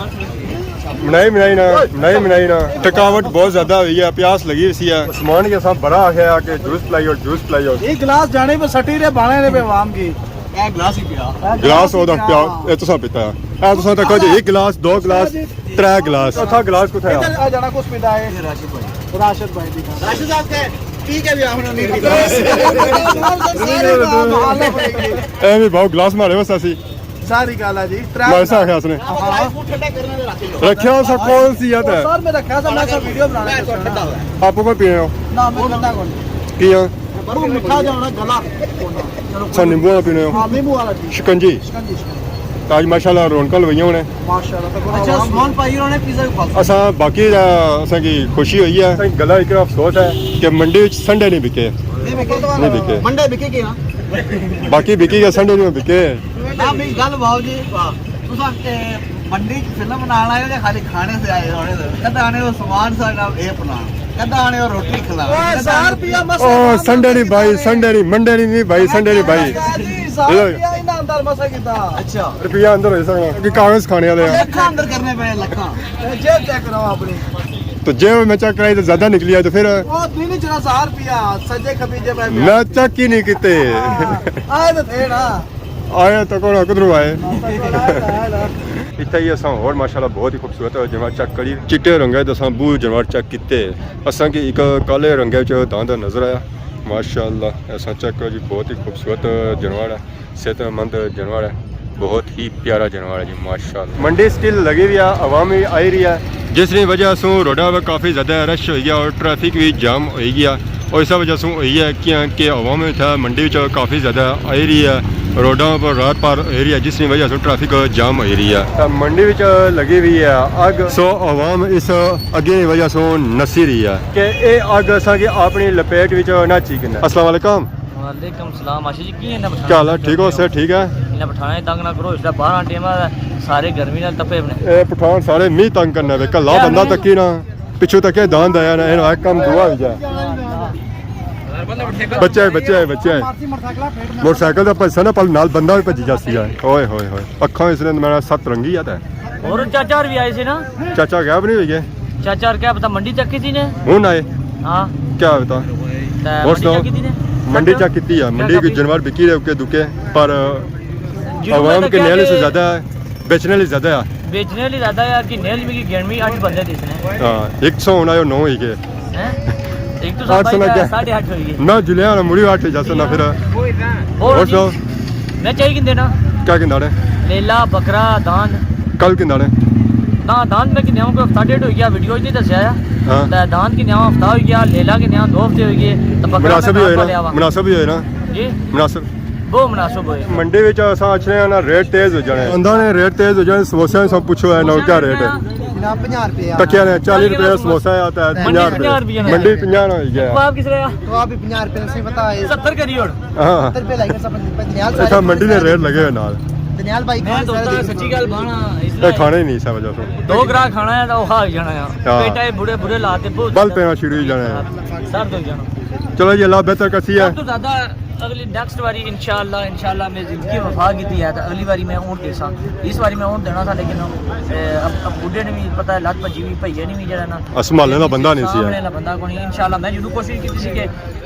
بنائی، بنائی نا، بنائی، بنائی نا۔ تھکاوٹ بہت زیادہ ہوئی ہے، پیاس لگی ہوئی سی ہے۔ عثمان کے اساں بڑا آخیا کہ جوس پلائی اور جوس پلائی اور۔ ایک گلاس جانے پہ سٹی رہے، بانے نے پہ عوام کی۔ اے گلاس ہی پیا۔ گلاس او دا پیا، اے تساں پیتا۔ اے تساں تکو جی، ایک گلاس، دو گلاس، ترے گلاس۔ چوتھا گلاس کتھے آ؟ ادھر آ جانا، کس پیتا ہے؟ یہ راشد بھائی۔ راشد بھائی بھی کھانا۔ راشد صاحب کے ٹھیک ہے بھی آخنا نہیں۔ اے بھی بہت گلاس مارے بس اسی۔ ساری گل ہے جی، ترے مارے سا آخیا اس نے۔ ہاں۔ رکھیا سا کون سی ہے تے؟ سر، میں رکھیا سا، میں سا ویڈیو بنانا ہے۔ آپ کو پینے ہو؟ نہ، میں ٹھنڈا کون۔ پیاں؟ وہ مٹھا جا ہونا گلا۔ سا نیمبو والا پینے ہو؟ ہاں، نیمبو والا ٹھیک۔ شکنجی؟ شکنجی، شکنجی۔ آج ماشاءاللہ رونقاں لوائیاں ہونے۔ ماشاءاللہ، تو اچھا، عثمان بھائی ہونے پیزا بھی کھا سکتے۔ اساں باقی دا اساں کی خوشی ہوئی ہے۔ اساں کی گلا ایک افسوس ہے کہ منڈی وچ سنڈے نہیں بکے۔ نہیں بکے؟ نہیں بکے۔ منڈے بکے کی نا؟ باقی بکی گیا، سنڈے نہیں بکے۔ ہاں، بھائی، گل بھاؤ جی، تساں، اے، منڈی چ فلم بنان آئے ہو یا خالی کھانے سے آئے ہو؟ کدے آنے ہو سامان ساڈا اے پنا، کدے آنے ہو روٹی کھلا، اوئے، کدے ہزار آنے روپیہ مس-، او، سنڈے نہیں بھائی، سنڈے نہیں، منڈے نہیں، نہیں بھائی، سنڈے نہیں بھائی۔ جی، ہزار روپیہ انہاں اندر مسا کیتا۔ اچھا۔ روپیہ اندر ہوئی سکنا کہ کاغذ کھانے والے ہیں۔ لکھاں اندر کرنے پے، لکھاں۔ جیب چیک کراؤ اپنی۔ تو جیب میں چیک کرائی تو زیادہ نکلی ہے تو پھر؟ او، تین چار ہزار روپیہ سجے کھبی جیب میں۔ میں چیک ہی نہیں کیتے۔ ہاں، آئے تو تھے نا۔ آئے تو کون، کدھروں آئے؟ اتھے ہی اساں ہور ماشاءاللہ بہت ہی خوبصورت جانور چیک کری۔ چٹے رنگے تے اساں بہت جانور چیک کیتے۔ اساں کی ایک کالے رنگے چ داند نظر آیا۔ ماشاءاللہ، اساں چیک کرو جی، بہت ہی خوبصورت جانور ہے، صحت مند جانور ہے، بہت ہی پیارا جانور ہے جی، ماشاءاللہ۔ منڈی سٹل لگی ہوئی ہے، عوام بھی آئی رہی ہے۔ جس نی وجہ سوں روڈاں پہ کافی زیادہ رش ہوئی گیا اور ٹریفک بھی جام ہوئی گیا، اور اس وجہ سوں ہوئی ہے کیاں کہ عوام اتھا منڈی وچ کافی زیادہ آئی رہی ہے، روڈاں پر رات پار ہوئی رہی ہے، جس نی وجہ سوں ٹریفک جام ہوئی رہی ہے۔ تاں منڈی وچ لگی ہوئی ہے اگ، سو عوام اس اگے نی وجہ سوں نسی رہی ہے کہ اے اگ اساں کی اپنی لپیٹ وچ نہ اچھی کنے۔ السلام علیکم۔ وعلیکم السلام، آشا جی، کی حال ہے؟ کیا حال ہے؟ ٹھیک ہو؟ صحت ٹھیک ہے؟ انہاں پٹھاناں کی تنگ نہ کرو، اس طرح بارہ ٹیم آ، سارے گرمی نال تپے بنے۔ اے پٹھان سارے می تنگ کرنے وے، کلا بندہ تکی نہ، پچھوں تکے داند آیا نہ، اینا ایک کم دعا ہوئی جائے۔ بچے، بچے، بچے۔ موٹر سائیکل دا پجسا نہ، پل نال بندہ وی پجی جاسی ہے۔ اوئے ہوئے ہوئے، اکھاں اس نے میرا ست رنگی ہے تے۔ اور چاچا اور بھی آئے سے نا؟ چاچا غائب نہیں ہوئی گئے؟ چاچا اور کیا پتا، منڈی چیک کی تھی نے؟ ہن آئے؟ ہاں۔ کیا پتا؟ تے اور منڈی سناؤ؟ چیک کی تھی نے؟ منڈی چیک کیتی ہے، کیا منڈی کوئی کیا جانور بکی رہے اکے دکے، پر جنوب عوام میں کے کیا نیل سے کہ زیادہ ہے، بیچنے والی زیادہ ہے۔ بیچنے والی زیادہ ہے کہ نیل ملی گینوی اٹھ بندے دیسنے۔ ہاں، ایک سو ہونا ہے، نو ہی کے۔ ہیں؟ ایک تو اٹھ سو ساڑھے نہ کیا؟ ساڑھے اٹھ ہوئی ہے۔ نہ جلیا نہ مڑی اٹھ جا سنا پھر۔ اور اور سناؤ؟ میں چاہی کن دینا؟ کیا کن داڑے؟ لیلا، بکرا، داند۔ کل کن داڑے؟ نہ، داند میں کن دیاں کوئی ہفتہ ڈیڑھ ہوئی گیا، ویڈیو اچ نہیں دسیا ہے۔ ہاں۔ تے داند کن دیاں ہفتہ ہوئی گیا، لیلا کن دیاں دو ہفتے ہوئی گئے، تے بکرا مناسب ہی ہوئے نا، پالیا وا۔ مناسب ہی ہوئے نا۔ جی؟ مناسب۔ بہت مناسب ہوئے۔ منڈی وچ اساں اچھنے آں نا، ریٹ تیز ہو جانے۔ اندھا نے ریٹ تیز ہو جانے، سموسے ساں پچھو ہے نا، کیا ریٹ ہے؟ جناب، پنجاہ روپے آ۔ تکیا نے چالی روپے دا سموسہ ہے، تے پنجاہ روپے۔ منڈی پنجاہ نا ہوئی گیا۔ کباب کس طرح؟ کباب بھی پنجاہ روپے سے بتا ہے۔ ستر کری اور۔ ہاں۔ ستر روپے لگے سب۔ دنیال اتھا منڈی نے ریٹ لگے ہوئے نال۔ دنیال بھائی میں کھانے تو سارے سچی گل بانا، اس اے کھانے ہی نہیں سا وجہ سوں۔ دو گراہ کھانا ہے تو وہ کھا جانا ہے۔ ہاں۔ پیٹا ہے بڑے بڑے لاتے بہت بل پینا شروع ہی جانا ہے۔ درد ہو جانا۔ چلو جی، اللہ بہتر کسی ہے۔ سب تو زیادہ اگلی نیکسٹ واری انشاءاللہ، انشاءاللہ میں زندگی وفا کیتی ہے، تو اگلی واری میں اونٹ دیساں۔ اس واری میں اونٹ دینا تھا، لیکن، اے، اب، اب بڈھے نے بھی پتہ ہے، لت بھجی ہوئی، بھیا نے بھی جڑا نا، سنبھالنے دا بندہ نہیں سی ہے۔ سامنے والا بندہ کوئی نہیں۔ انشاءاللہ میں ضرور کوشش کیتی سی کہ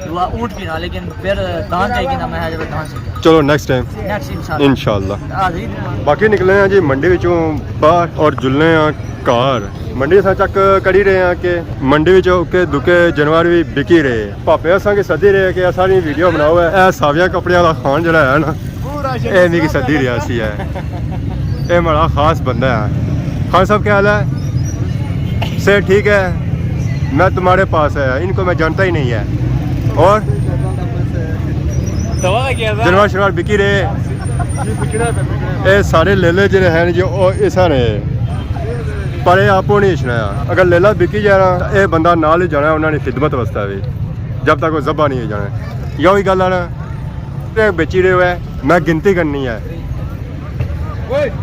وہ اونٹ کی نہ، لیکن پھر دان چاہیے نا، میں جب دان سی۔ چلو نیکسٹ ٹائم۔ نیکسٹ انشاءاللہ۔ انشاءاللہ۔ حاضری۔ باقی نکلے ہیں جی منڈی وچوں باہر اور جلنے ہیں گھر۔ منڈی اساں چیک کری رہے ہیں کہ منڈی وچ اکے دکے جانور بھی بکی رہے۔ پاپے اساں کی سدی رہے کہ اساں نی ویڈیو بناؤ ہے۔ اے ساویاں کپڑے والا خان جڑا ہے نا، اے میری سدی رہیا سی ہے۔ اے ماڑا خاص بندہ ہے۔ خان صاحب کیا حال ہے؟ صحت ٹھیک ہے؟ میں تمہارے پاس آیا، ان کو میں جانتا ہی نہیں ہے۔ اور دوا کیا تھا؟ جانور شانور بکی رہے۔ اے سارے لیلے جڑے ہیں جو او اساں نے، پر اے آپوں نہیں اچھنا ہے۔ اگر لیلا بکی جانا، اے بندہ نال ہی جانا ہے انہاں نی خدمت واسطے بھی، جب تک وہ ذبح نہیں ہو جانا۔ یا وہی گل ہے نا، تے بیچی رہے ہوئے، میں گنتی کرنی ہے۔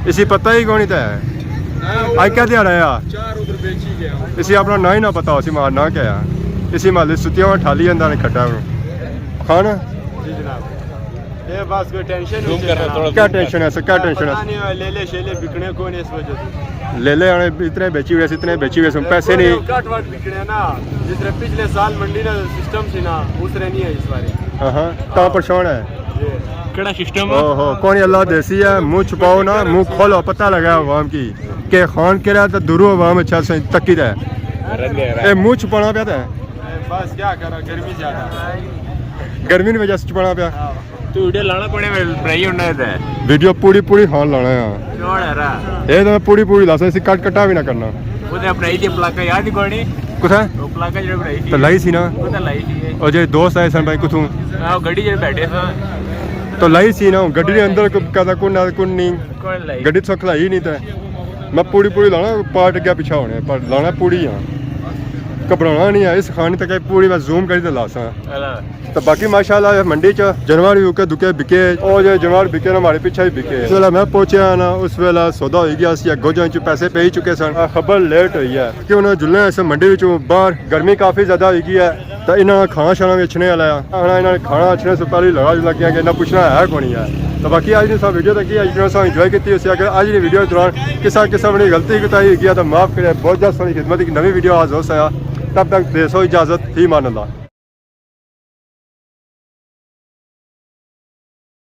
اسی پتہ ہی کونی تے۔ اج کیا دیہاڑا ہے؟ اسی اپنا ناں ہی نہ پتہ، اسی ماڑا ناں کیا ہے؟ اسی مالی ستیاں وا ٹھالی اندر نے کھڈا ہوں۔ خان؟ جی جناب۔ اے بس کوئی ٹینشن نہیں ہے۔ کیا ٹینشن ہے سر؟ کیا ٹینشن ہے؟ پتہ نہیں ہوئے، لیلے شیلے بکنے کون اس وجہ سے۔ لیلے آنے اتنے بیچی ہوئے سے، اتنے بیچی ہوئے سے، پیسے نہیں۔ کٹ وٹ بکنے نا، جس طرح پچھلے سال منڈی نا سسٹم سی نا، اس طرح نہیں ہے اس بار۔ ہاں ہاں، تاں پریشان ہے۔ جی۔ کیڑا سسٹم ہے؟ اوہو، کون اللہ دیسی ہے، منہ چھپاؤ نا، منہ کھولو، پتہ لگا عوام کی کہ خان کیڑا ہے، تے دوروں عوام اچھا سے تکی دا ہے۔ اے منہ چھپانا پیا تے۔ بس کیا کرا، گرمی زیادہ۔ گرمی نی وجہ سے چھپانا پیا۔ تو ویڈیو لانا پڑے، میں بنائی ہونا ہے تے۔ ویڈیو پوری پوری خان لانا ہے۔ چھوڑ یارا۔ اے تے میں پوری پوری لاسا، اسی کٹ کٹا بھی نہ کرنا۔ وہ تے اپنا ہی تے پلاکا یاد ہی کوئی نہیں۔ کتھے؟ وہ پلاکا جڑا بنائی سی۔ تو لائی سی نا۔ وہ تے لائی سی۔ او جے دوست آئے سن بھائی کتھوں؟ آ، گڈی جڑے بیٹھے سن۔ تو لائی سی نا، گڈی دے اندر کوئی کہتا کون نہ کون نہیں۔ کون لائی؟ گڈی تو کھلائی نہیں تے۔ میں پوری پوری لانا، پارٹ اگے پچھا ہونے، پر لانا پوری ہاں۔ گھبرانا نہیں ہے، اس خان تک پوری میں زوم کری تے لاساں۔ اللہ۔ تو باقی ماشاءاللہ منڈی چ جانور بھی اکے دکے بکے، او جے جانور بکے نا، ہمارے پیچھے ہی بکے۔ جس ویلے میں پہنچیا نا، اس ویلے سودا ہوئی گیا سی، گوجاں چ پیسے پے ہی چکے سن۔ آ، خبر لیٹ ہوئی ہے کہ انہاں جلنے اسے منڈی وچوں باہر، گرمی کافی زیادہ ہوئی گئی ہے، تو انہاں کھانا شانا بھی اچھنے والا ہے۔ انہاں، انہاں نے کھانا اچھنے سے پہلے لڑا لگ گیا کہ انہاں پوچھنا ہے کون ہے۔ تو باقی اج نے سب ویڈیو تک ہی، اج نے سب انجوائے کیتی ہوسی۔ اگر اج دی ویڈیو دوران کسا قسم دی غلطی کوتاہی ہوئی گیا تو معاف کرے، بہت جلد ساری خدمت ایک نوی ویڈیو حاضر ہوسا۔ تب تک دے سو اجازت، فی امان اللہ۔